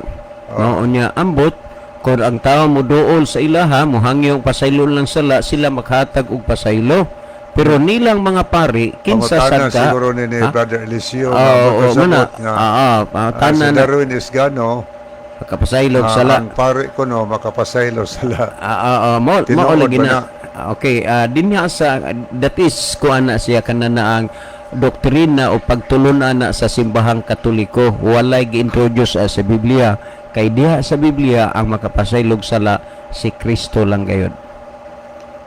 No, unya ambot kung ang tao mo duol sa ilaha, mohangyong pasaylo lang sala, sila makhatag og pasaylo. Pero nilang mga pare, kinsa Pangutana sad ka? Siguro ni Ha? Brother Eliseo Oo, nga oo, makasabot mana. nga Tanan si na Darwin Isgano makapasaylo og sala. Ang pare ko no makapasaylo sala. Mo Tinuod lagi ba na. na? Okay, din nga sa that is kuan na siya kana na ang doktrina o pagtulunan na sa simbahang Katoliko, walay gi-introduce sa Biblia, kay diha sa Biblia ang makapasaylog sala si Kristo lang gayod.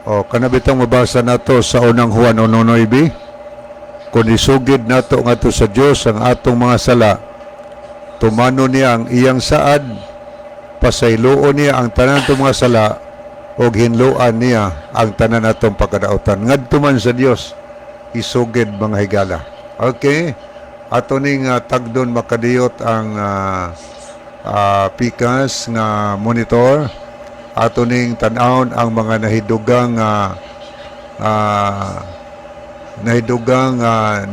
O kana bitong mabasa nato sa Unang Juan 1:9, "Kung isugid nato ngadto sa Dios ang atong mga sala, tumano niya ang iyang saad, pasayloon niya ang tanan mga sala." Og hinloan niya ang tanan atong pagkadautan ngadto man sa Dios isugid, mga higala. Okay, ato ning tagdon makadiyot ang pikas nga monitor. Ato ning tan-awon ang mga nahidugang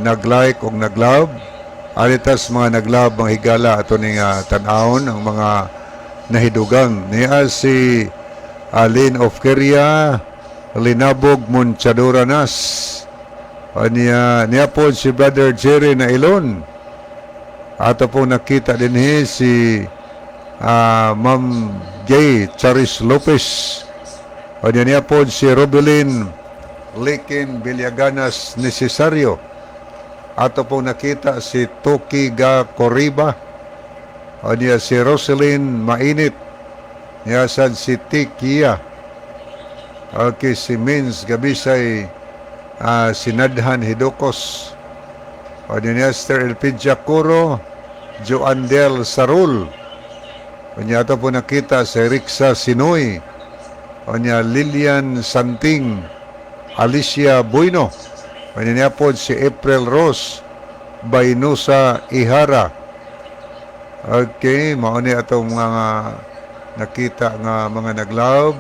nag-like o nag-love. Alitas mga nag-love, mga higala, ato ning tan-awon ang mga nahidugang. Niya si Alin of Keria Linabog Monchadora Nas. O niya po si Brother Jerry na Ilon. Ato po nakita din si Ma'am Jay Charis Lopez. O niya po si Robelin Likin Villaganas Necesario. Ato po nakita si Toki Ga Coriba. O niya si Roselyn Mainit. Niya sad si Tikia. Okay, si Mins Gabisay, si Nadhan Hidokos. O niya Esther Elpidia Curo, Joandel Sarul. O niya ato po nakita si Rixa Sinoy. O niya Lilian Santing, Alicia Bueno. O niya po si April Rose Baynusa Ihara. Okay, mao ni atong mga nakita nga mga nag-love.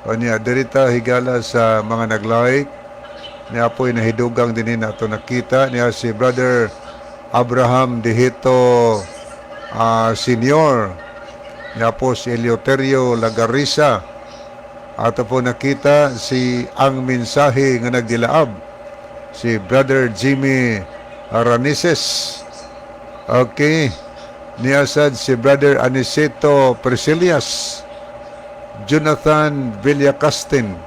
O niya dirita, higala, sa mga nag-like. Niya po'y nahidugang din nato nakita niya si Brother Abraham Dihito Senior. Niya po si Eleuterio Lagarisa. Ato po nakita si ang mensahe nga nagdilaab, si Brother Jimmy Aranises. Okay. Niya sad si Brother Aniceto Priscillas, Jonathan Villacastin.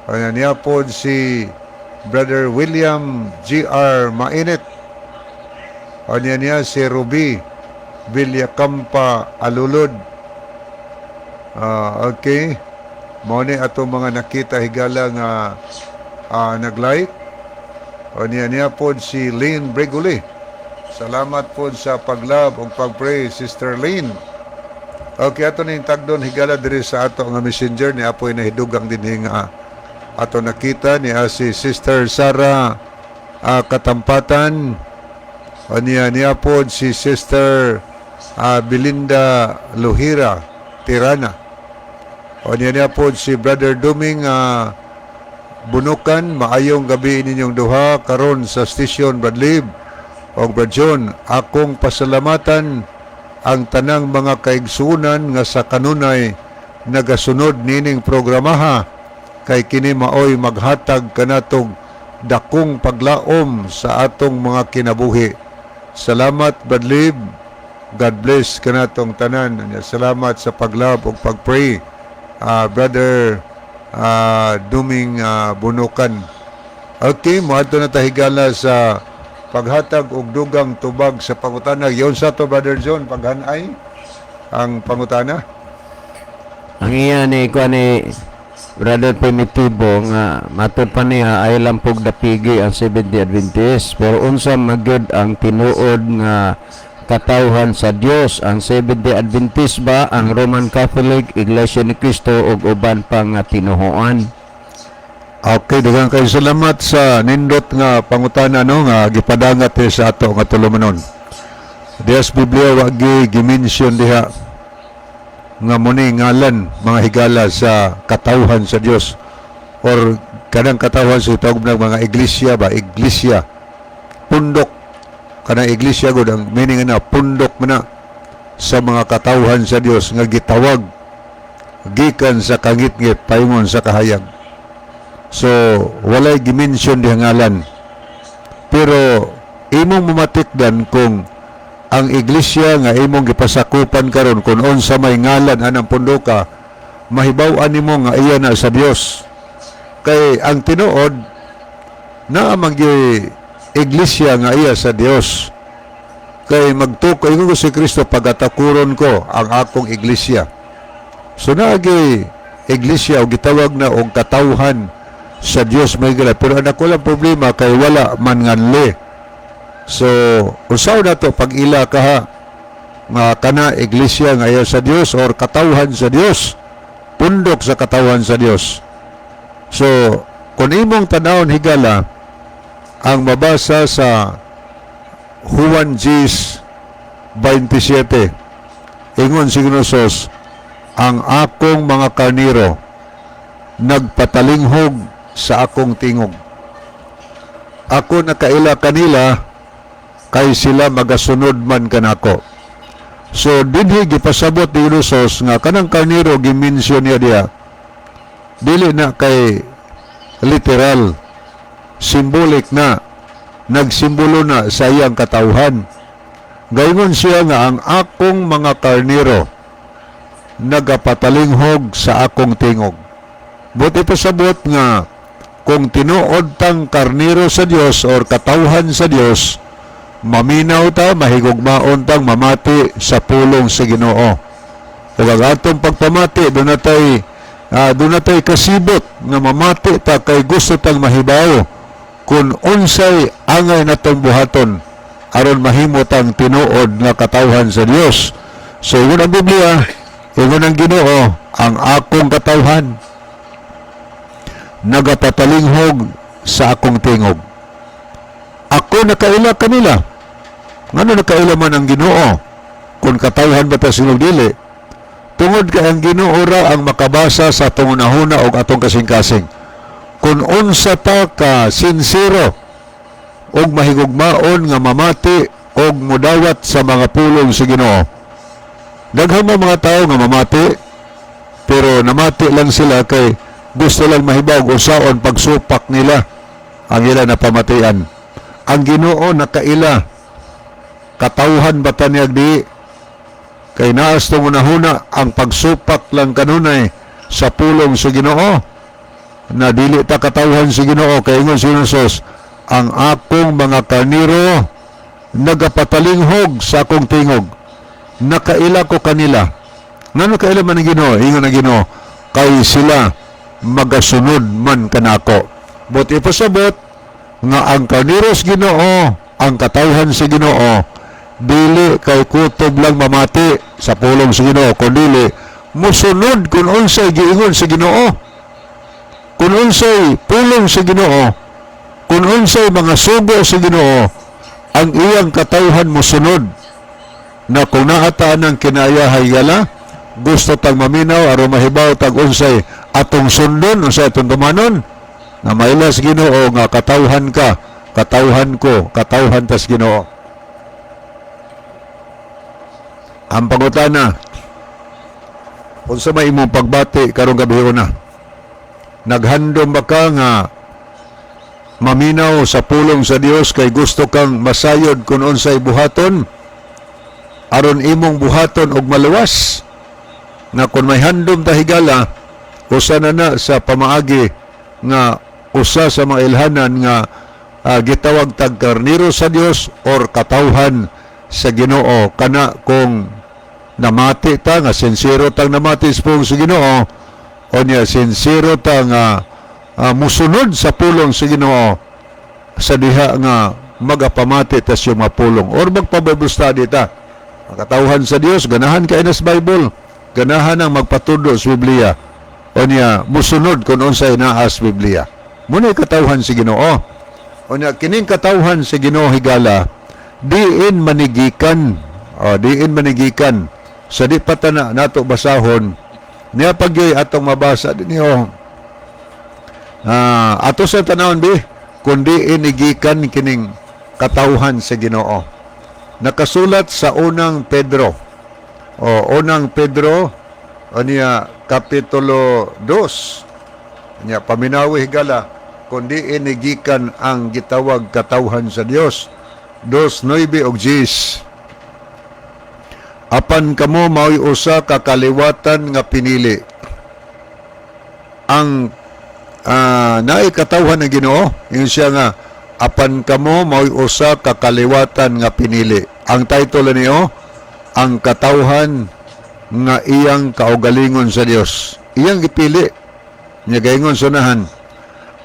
Ano niya po si Brother William G.R. Mainit. Ano niya si Ruby Villacampa Alulod. Okay. Mao ni ato mga nakita, higala, nga nag-like. O niya po si Lynn Bregoli. Salamat po sa pag-love ug pag-pray, Sister Lynn. Okay, ato ning tagdon, higala, diri sa ato nga Messenger. Ni apoy nahidugang din nga ato nakita niya si Sister Sara Katampatan. O niya po si Sister Belinda Luhira Tirana. O niya po si Brother Duming Bunukan, "Maayong gabi ninyong duha karon sa station, Brad Lib og Brad John. Akong pasalamatan ang tanang mga kaigsunan nga sa kanunay nagasunod nining programaha kay kini maoy maghatag kanatong dakong paglaom sa atong mga kinabuhi. Salamat, Brad Lib. God bless kanatong tanan." Salamat sa pag-love ug pag-pray, Brother Duming Bunukan. Okay, moadto na ta, higala, sa paghatag og dugang tubag sa pangutana. Yon sa to, Brother John, paghanay ang pangutana. Ang iya ni kuan ni Brother Primitivo nga matod pa niya ay lampog dapigi ang Seventh-day Adventist, pero unsa magyud ang tinuod nga katawhan sa Dios, ang Seventh-day Adventist ba, ang Roman Catholic, Iglesia ni Cristo ug uban pa nga tinuhoan? Okay, daghang kayo salamat sa nindot nga pangutana, no, nga gipadangat eh sa ato nga tulumanon. Diha sa Biblia wa gi gimension diha nga muni ngalan, mga higala, sa katawhan sa Dios or kanang katawhan sa tawag ng mga iglesia ba, iglesia, pundok. Kanang iglesia gud, ang meaning na pundok man na sa mga katawhan sa Dios nga gitawag gikan sa kangitngit paingon sa kahayag. So, walay gimension diha ngalan. Pero imong mamatikdan kung ang iglesia nga imong gipasakupan karon, kung unsa may ngalan anang pundoka, mahibaw-an nimo nga iya na sa Dios. Kay ang tinuod naa man gyud iglesia nga iya sa Dios. Kay magtuko ingon ko si Kristo, "Pagatakuron ko ang akong iglesia." So naagi iglesia o gitawag na og katawhan sa Dios may gala. Pero ang ako lang problema kay wala man nganli. So usaw na to pag-ila kaha nga kana iglesia nga iya sa Dios or katawhan sa Dios. Pundok sa katawhan sa Dios. So, kung imong tanawon, higala, ang mabasa sa Juan 10:27, ingon si Gnosos, "Ang akong mga karniro nagpatalinghog sa akong tingog. Ako nakaila kanila kay sila magasunod man kanako." So dinhi gipasabot ni Gnosos nga kanang karniro gimensyon niya diya. Dili na kay literal, symbolic na, nagsimbolo na sa iyang katawhan. Gayon siya nga ang akong mga karniro nagapatalinghog sa akong tingog. Buot ipasabot nga kung tinuod tang karniro sa Dios or katawhan sa Dios, maminaw ta, mahigugmaon tang mamati sa pulong sa Ginoo. Ug ang atong pagpamati, doon natay kasibot nga mamati ta kay gusto tang mahibaw kung unsay angay natong buhaton aron mahimo tang tinuod nga katawhan sa Dios. So ingon ang Biblia, ingon ang Ginoo, ang akong katawhan nagapatalinghog sa akong tingog. Ako nakaila kanila. Ngano nakaila man ang Ginoo? Kung katawhan ba ta sinog dili? Tungod kay ang Ginoo ra ang makabasa sa atong hunahuna og atong kasing-kasing. Kung unsa ta ka sinsero og mahigugmaon nga mamati og mudawat sa mga pulong sa Ginoo. Daghan mo mga tao nga mamati, pero namati lang sila kay gusto lang mahibaw usaon pagsupak nila ang ila napamatian. Ang Ginoo nakaila katawhan ba ta niya di kay naas tong hunahuna ang pagsupak lang kanunay sa pulong sa Ginoo na dili ta katawhan sa Ginoo, kay ingon si Jesus, ang akong mga karniro nagapatalinghog sa akong tingog, nakaila ko kanila. Ngano kaila man ang Ginoo? Ingon ang Ginoo kay sila magasunod man kanako. Buot ipasabot nga ang karniros Ginoo, ang katawhan sa Ginoo, dili kay kutob lang mamati sa pulong sa Ginoo, kundi musunod kung unsay giingon sa Ginoo, kung unsay pulong sa Ginoo, kung unsay mga sugo sa Ginoo, ang iyang katawhan musunod. Na kung naa ta ng kinaya, higala, gusto tang maminaw aron mahibaw tag unsay atong sundon, unsay atong tumanon, na maila sa Ginoo nga katawhan ka, katawhan ko, katawhan tas Ginoo. Ang pangutana, unsa may imong pagbati karong gabi una? Naghandom ba ka nga maminaw sa pulong sa Dios kay gusto kang masayod kung unsay buhaton aron imong buhaton og maluwas? Na kung may handom ta, higala, usa na na sa pamaagi nga usa sa mga ilhanan nga gitawag tag karniro sa Dios or katawhan sa Ginoo, kana kung namati ta nga sinsero tang namati sa pulong sa Ginoo o niya sinsero ta nga musunod sa pulong sa Ginoo sa diha nga magapamati ta siya mapulong or magpa-Bible study ta. Ang katawhan sa Dios ganahan kay nas Bible, ganahan ang magpatudo sa Biblia o niya musunod kung unsay naa sa Biblia. Muna katawhan sa Ginoo. O niya kining katawhan sa Ginoo, higala, diin manigikan o diin manigikan sa di pa ta na nato basahon niya pagyoy atong mabasa dinyo. Ato sa tanawon bi kundi inigikan kining katawhan sa Ginoo. Nakasulat sa Unang Pedro o Unang Pedro aniya kapitulo 2 niya, paminawi, higala, kundi inigikan ang gitawag katawhan sa Dios. 2:9 og 10. "Apan kamo mao'y usa ka kaliwatan nga pinili." Ang naay katawhan ng Ginoo, yun siya nga apan kamo mao'y usa ka kaliwatan nga pinili. Ang title niyo, ang katawhan nga iyang kaugalingon sa Dios. Iyang gipili. Nya gaingon sunahan,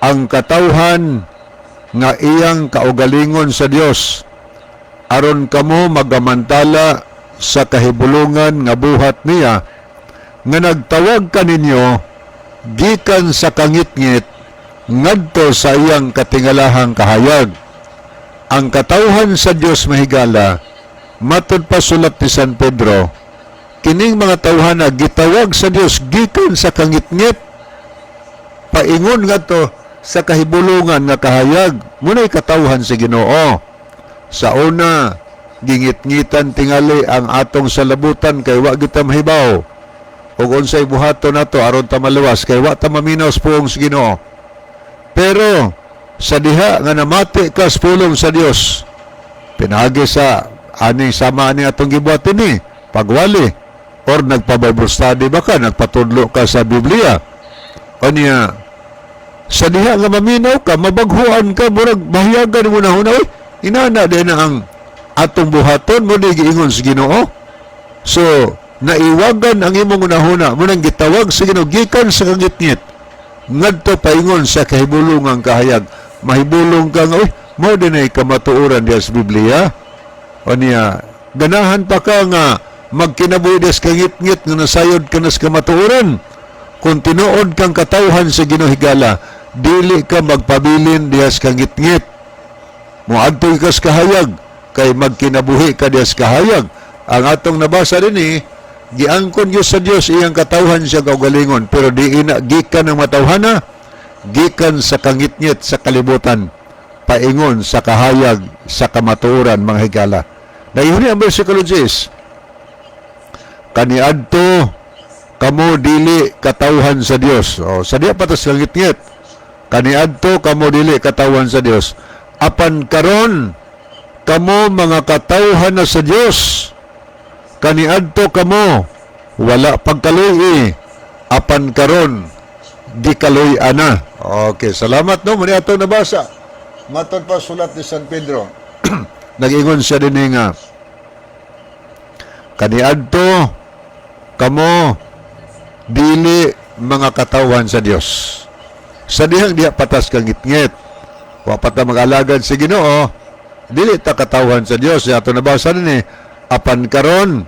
ang katawhan nga iyang kaugalingon sa Dios, aron kamo magamantala sa kahibulungan nga buhat niya Nga nagtawag kaninyo gikan sa kangitngit ngadto sa iyang katingalahang kahayag. Ang katawhan sa Dios, mahigala, matud pa sulat ni San Pedro, kining mga tawhana gitawag sa Dios gikan sa kangitngit paingon ngadto sa kahibulungan nga kahayag. Muna'y katawhan sa Ginoo. Sa una, gingit-ngitan tingali ang atong salabutan kay wa kita mahibaw ug unsay buhaton nato aron ta maluwas kay wa ta maminaw sa pulong sa Ginoo. Pero sa diha nga namati ka sa pulong sa Dios pinaagi sa aning sama ani atong gibuhat ni pagwali or nagpa-Bible study ba ka, nagpatudlo ka sa Biblia, unya sa diha nga maminaw ka, mabaghuan ka, murag mahiyagan mo na huna, "Uy, inana din na ang atong buhaton mo di giingon sa Ginoo." So naiwagan ang imong hunahuna mo nang gitawag sa Ginoo gikan sa kangitngit ngadto paingon sa kahibulungang kahayag. Mahibulong ka nga, "Uy, mao din ay kamatuoran diya sa Biblia." Unya ganahan pa ka nga magkinabuhi diya sa kangitngit nga nasayod ka na sa kamatuoran? Kung tinuod kang katawhan sa Ginoo, higala, dili ka magpabilin diha sa kangitngit. Moadto ka sa kahayag kay magkinabuhi ka diha sa kahayag. Ang atong nabasa dinhi, giangkon gyud sa Dios iyang katawhan siya kaugalingon, pero di ina gikan ang matawhana gikan sa kangitngit sa kalibutan paingon sa kahayag sa kamatuoran, mga higala. Naihuni ang versikulo 10: "Kaniadto kamo dili katawhan sa Dios." O, sa diya pa tas kangitngit. "Kaniadto kamo dili katawhan sa Dios. Apan karon kamo mga katawhan na sa Dios. Kaniadto kamo wala pagkaluy, apan karon gikaluy ana." Okay, salamat, no. Muni ato nabasa. Matod pa sulat ni San Pedro, nag-ingon siya din nga kaniadto kamo dili mga katawhan sa Dios. Sa dihang diha patas kangitngit, wa pa ta mag-alagad sa Ginoo, dili ta katawhan sa Dios. Ato nabasa ni, apan karon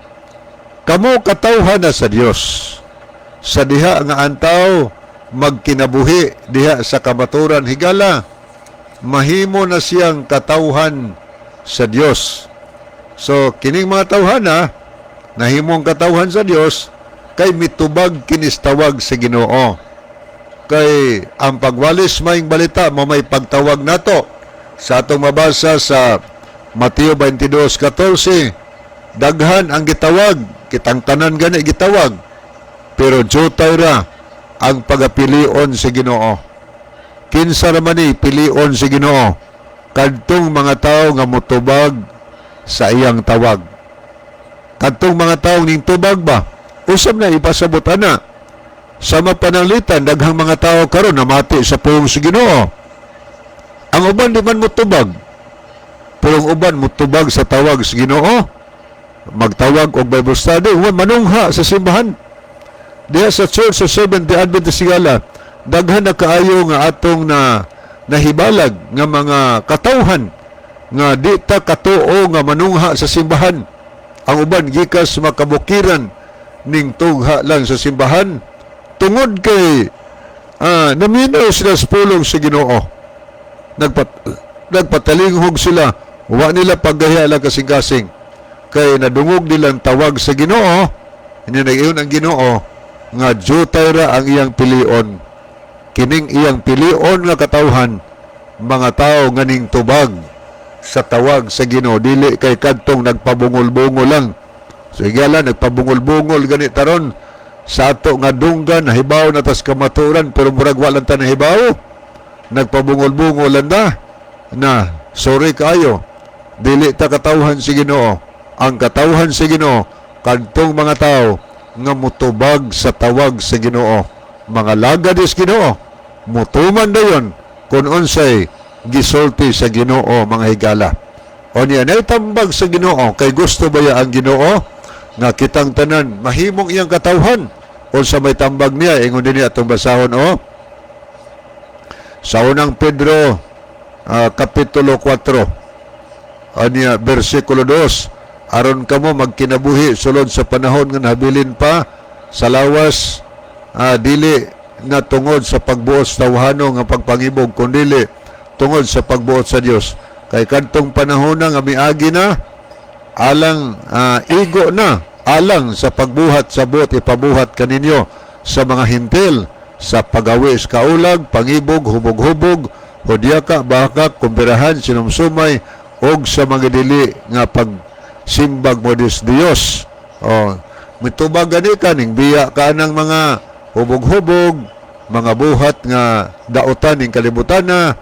kamo katawhan na sa Dios. Sa diha nga antaw magkinabuhi diha sa kamaturan, higala, mahimo na siyang katawhan sa Dios. So kining mga tawhana nahimong katawhan sa Dios kay mitubag kinis tawag sa Ginoo. Kay ang pagwalis maayong balita mo may pagtawag nato. Sa atong mabasa sa Mateo 22:14, daghan ang gitawag, kitang tanan gani gitawag, pero jutay ra ang pagapilion sa Ginoo. Kinsa ra man ni pilion sa Ginoo? Kadtong mga tawo nga motubag sa iyang tawag, kadtong mga tawo ning tubag ba. Usab na ipasabot ana sa mapananglitan, daghang mga tao karon namati sa pulong sa Ginoo. Ang uban di man motubag, pero ang uban motubag sa tawag sa Ginoo, magtawag og Bible study, uban manungha sa simbahan. Diha sa Church of Seventh-day Adventist, higala, daghan na kaayo nga atong na nahibalag nga mga katawhan nga di ta katuo nga manungha sa simbahan. Ang uban gikas makabukiran ning tugha lang sa simbahan tungod kay naminaw sila sa pulong sa Ginoo. Nagpatalinghog sila, wa nila paggahiya lang kasing-kasing kay nadungog nilang tawag sa Ginoo. Hindi nag-iyon ang Ginoo nga jutay ra ang iyang pilion. Kining iyang pilion nga katawhan, mga tao nga ning tubag sa tawag sa Ginoo, dili kay kadtong nagpabungol-bungol lang. So higala, nagpabungol-bungol gani taron sa ato nga dunggan, nahibaw na tas kamaturan pero murag wa lang ta nahibaw, nagpabungol-bungol lang na na. Sorry kaayo, dili ta katawhan si Ginoo. Ang katawhan si Ginoo, kadtong mga tao nga mutubag sa tawag sa Ginoo, mga lagad is Ginoo, mutuman dayon kung unsay gisulti sa Ginoo, mga higala. O niya nay tambag sa Ginoo kay gusto baya ang Ginoo nga kitang tanan mahimong iyang katawhan. Unsa may tambag niya? Ingon dinhi, atong basahon o sa Unang Pedro kapitulo 4 anya bersikulo 2: "Aron kamo magkinabuhi sulod sa panahon nga nabilin pa Sa lawas, dili na tungod sa pagbuot sa tawhano nga pagpangibog, kundili tungod sa pagbuot sa Dios. Kay kadtong panahon na nga miagi na, alang igo na alang sa pagbuhat sa buot ipabuhat kaninyo sa mga Hentil sa pagawi sa kaulag, pangibog, hubog-hubog, hudyaka, bakak, kumbirahan, sinumsumay og sa mga dili nga pagsimbag mo Diyos Diyos. Oh, mitubag gani ka ning biya ka ng mga hubog-hubog, mga buhat nga daotan ning kalibutan na.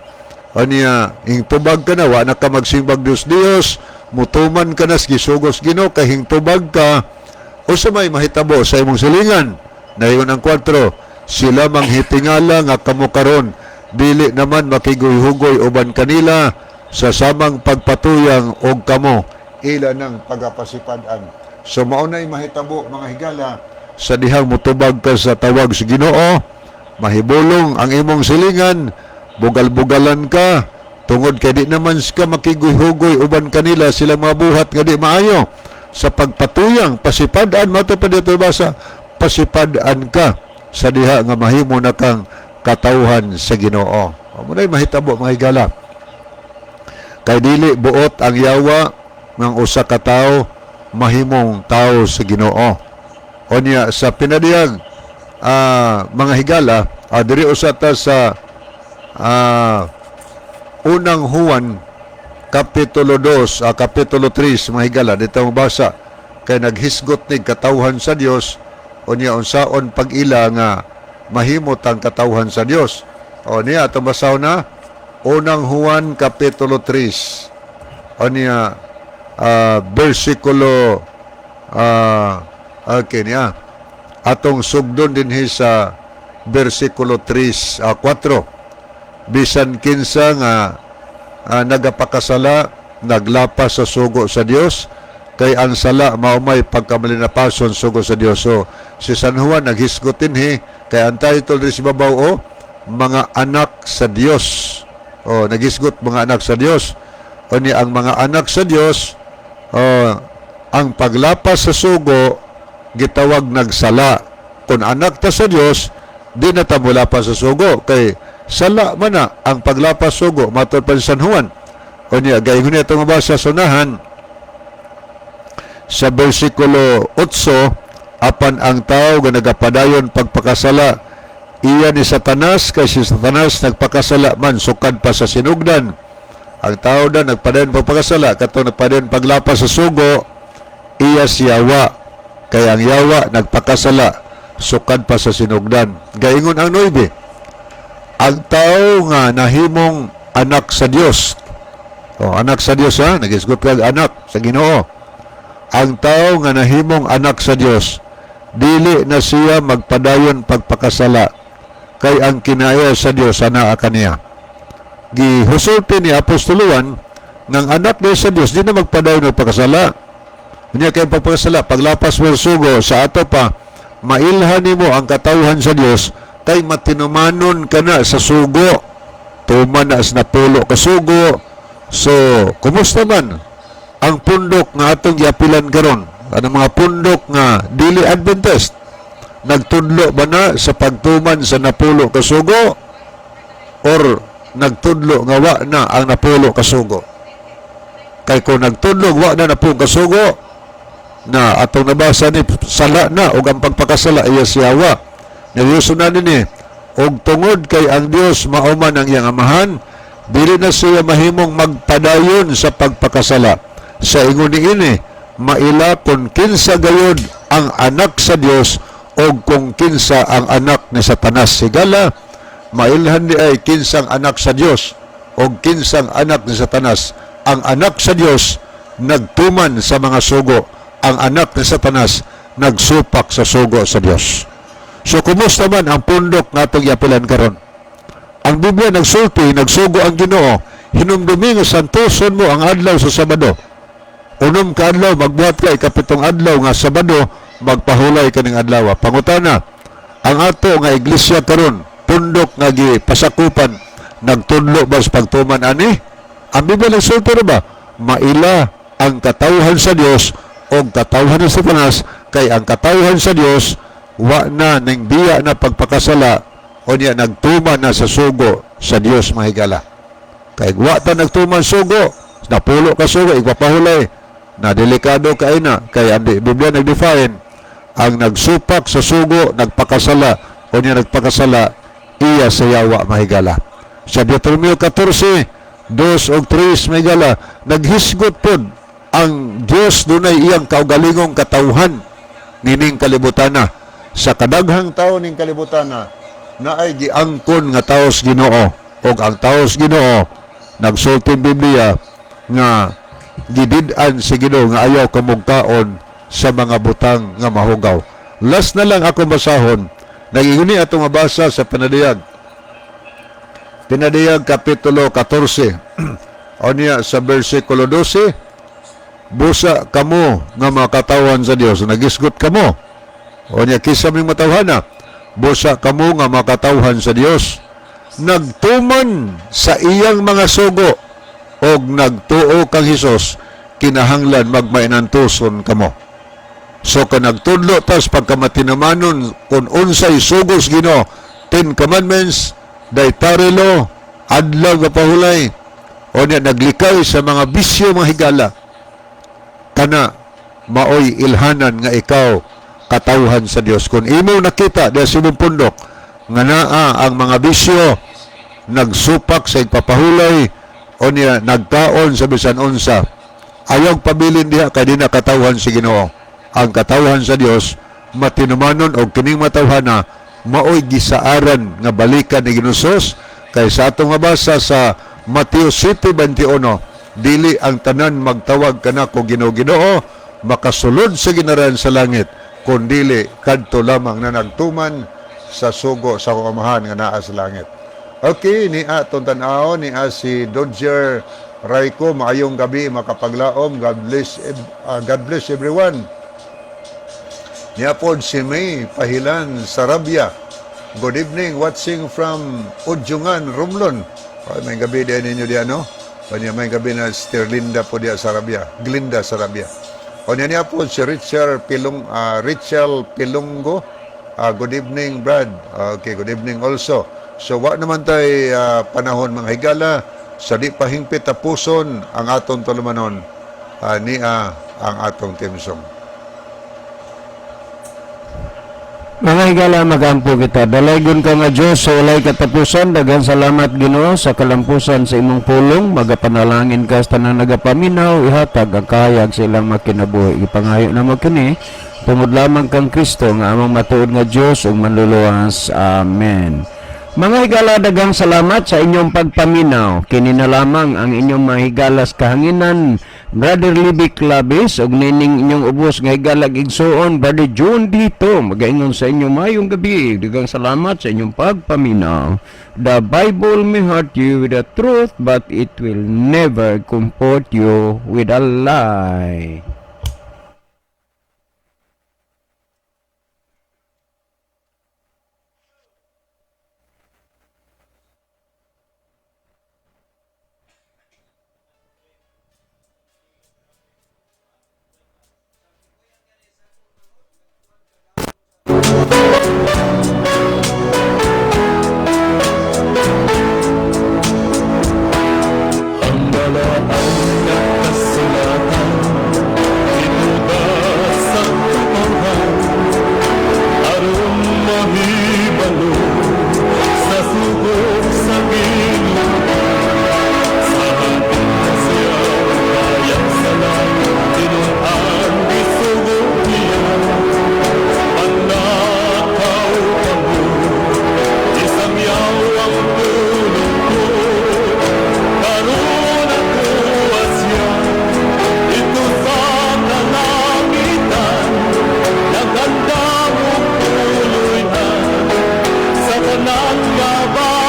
Aniya, ing tubag ka na, wa na ka magsimbag Diyos Diyos, mutuman ka na sa gisugos Ginoo, kay hingtubag ka, usa may mahitabo sa imong silingan. Nayon ang 4, sila manghitingala nga kamo karon, dili naman makiguy-hugoy uban kanila sa samang pagpatuyang og kamo ila ng pagapasipad-an. So mao na'y mahitabo, mga higala, sa dihang mutubag ka sa tawag sa Ginoo, mahibulong ang imong silingan, bugal-bugalan ka, tungod kay di naman ka makiguy-hugoy uban kanila sila mga buhat nga di maayo. Sa pagpatuyang, pasipad-an, mato pa dito basa, pasipad-an ka sa diha nga mahimo na kang katawhan sa Ginoo. Mao na'y mahitabo, mga higala. Kay dili buot ang yawa ng usa ka tawo mahimong tao sa Ginoo. Onya sa pinadiyag, mga higala, diri usa ta sa Unang Juan kapitulo 2, kapitulo 3, mga higala, dito mabasa kay naghisgot ni katawhan sa Dios, unya unsaon pag-ila nga mahimot ang katawhan sa Dios. O niya atong basaw na Unang Juan kapitulo 3. Unya versikulo okay niya atong sugdon dinhi sa versikulo 3, 4: Bisan kinsa nga nagapakasala, naglapas sa sugo sa Dios, kay ang sala mao may pagkamalinapason sugo sa Dios. So si San Juan naghisgot dinhi kay ang title diri sa babaw o mga anak sa Dios. O naghisgot mga anak sa Dios. O ni ang mga anak sa Dios, o ang paglapas sa sugo gitawag nagsala. Kung anak ta sa Dios, di na ta molapas sa sugo kay sala man na ang paglapas sugo, matod pa si San Juan. O niya gayon niya itong mabasa sunahan sa versikulo 8: Apan ang tao nga nagapadayon pagpakasala, iya ni Satanas, kay si Satanas nagpakasala man sukad pa sa sinugdan. Ang tao da nagpadayon pagpakasala, katong nagpadayon paglapas sa sugo, iya si yawa, kay ang yawa nagpakasala sukad pa sa sinugdan. Gaingon ang 9: Ang tao nga nahimong anak sa Dios, o anak sa Dios ha, nagisgot kag anak sa Ginoo, ang tao nga nahimong anak sa Dios, dili na siya magpadayon pagpakasala, kay ang kinaya sa Dios anaa kaniya. Gihusulti ni Apostol Juan ng anak niya sa Dios di na magpadayon pagpakasala. Unya kay pagpakasala, paglapas mo sugo. Sa ato pa, mailhan nimo ang katawhan sa Dios kay matinumanon ka na sa sugo, tuman na sa napulo ka sugo. So kumusta man ang pundok nga atong giapilan karon? Ano mga pundok nga dili Adventist, nagtudlo ba na sa pagtuman sa napulo ka sugo or nagtudlo nga wa na ang napulo ka sugo? Kay kung nagtudlo wa na napulo ka sugo na atong nabasa ni sala na ug ang pagpakasala iya siyawa. Neryoso na nini, og tungod kay ang Dios mao man ang iyang amahan, dili na siya mahimong magpadayon sa pagpakasala. Sa ingon niini, maila kung kinsa gayod ang anak sa Dios o kung kinsa ang anak ni Satanas. Higala, mailhan di ay kinsang anak sa Dios o kinsang anak ni Satanas. Ang anak sa Dios nagtuman sa mga sugo. Ang anak ni Satanas nagsupak sa sugo sa Dios. So kumusta man ang pundok nga atong giapilan karon? Ang Biblia nagsulti, nagsugo ang Ginoo, hinumdumi nga santoson mo ang adlaw sa Sabado. 6 ka adlaw magbuhat ka, ikapitong adlaw nga Sabado magpahulay ka ning adlaw. Pangutana, ang ato nga iglesia karon, pundok nga gipasakupan, nagtudlo ba sa pagtuman ani? Ang Biblia nagsulti ra ba? Maila ang katawhan sa Dios o katawhan ni Satanas, kay ang katawhan sa Dios Wa na ning biya na pagpakasala, unya nagtuman na sa sugo sa Dios, mga higala. Kay wa ta nagtuman sugo, napulo ka sugo, igpapahulay na, delikado kay na, kay ang Biblia nag-define ang nagsupak sa sugo nagpakasala, unya nagpakasala iya sa yawa, mga higala. Sa Deuteronomio 14:2 ug 3, mga higala, naghisgot pod ang Dios, dunay iyang kaugalingong katawhan nining kalibutana. Sa kadaghang tao ning kalibutana, naay giangkon nga taos Ginoo, ug ang taos Ginoo, nagsulti ang Biblia nga gidid-an si Ginoo nga ayaw kamugkaon sa mga butang nga mahugaw. Last na lang ako basahon, naginguni atong mabasa sa Pinadiyag. Pinadiyag Kapitulo 14. Unya sa versikulo 12, "Busa kamo nga mga katawan sa Dios," nagisgot kamo. Unya kinsa may matawhana? "Busa kamo nga mga katawhan sa Dios, nagtuman sa iyang mga sugo og nagtuo kang Hesus, kinahanglan magmainantuson kamo." So kung nagtudlo tas pagkamatinumanon kung unsay sugos Ginoo, Ten Commandments, dietary law, adlaw nga pahulay, o niya naglikay sa mga bisyo, mga higala, kana maoy ilhanan nga ikaw katawhan sa Dios. Kung imo nakita diha sa imong pundok nga naa ang mga bisyo, nagsupak sa igpapahulay o niya nagkaon sa bisan unsa, ayaw pabilin diha kay di na katawhan si Ginoo. Ang katawhan sa Dios matinumanon, og kining matawhana maoy gisaaran nga balikan ni Ginoo Jesus, kay sa atong mabasa sa Mateo 7:21, "Dili ang tanan magtawag kanako Ginoo, Ginoo makasulod sa gingharian sa langit, kundili kadto lamang na nagtuman sa sugo sa akong Amahan nga naa sa langit." Okay, ni atong tan-aw ni si Dodger Raiko, maayong gabi, makapaglaom. God bless everyone. Niya pod si May Pahilan Sarabia. "Good evening, watching from Udyungan, Romblon." Ay, may gabi din ninyo diyan, no? Kanya may gabi na Sterlinda po diya Sarabia. Glinda Sarabia. O niya po si Richard Pilong, Richel Pilunggo. "Good evening, Brad." Okay, good evening also. So, wa naman tay panahon, mga higala, sa di pa hingpit tapuson ang atong tulumanon. Niya ang atong theme song. Mga higala, magampo kita. Dalaygon ka nga Diyos sa walay katapusan. Daghang salamat, Ginoo, sa kalampusan sa imong pulong. Magapanalangin ka sa tanang nagapaminaw. Ihatag ang kahayag sa ilang makinabuhi. Ipangayo na mo kini tungod lamang kang Kristo nga among matuod nga Diyos ug manluluwas. Amen. Mga higala, daghang salamat sa inyong pagpaminaw. Kini na lamang ang inyong mga higalas kahanginan, Brother Libby Clavis, ug nining inyong ubos nga higala igsuon, Brother John dito. Magaingon sa inyo, mayong gabi. Daghang salamat sa inyong pagpaminaw. The Bible may hurt you with the truth, but it will never comfort you with a lie. Ang balaan nga kasulatan Itugas sa katawhan aron mahibalo sa sugo sa Ginoo. Sa hapit na siya kayang sa langit, tinun-an gisugo niya. Panlakaw kamo, isangyaw ang pulong ko. Karon nakuha siya dito sa kalangitan, nagandam og puloy-an sa tanan nga.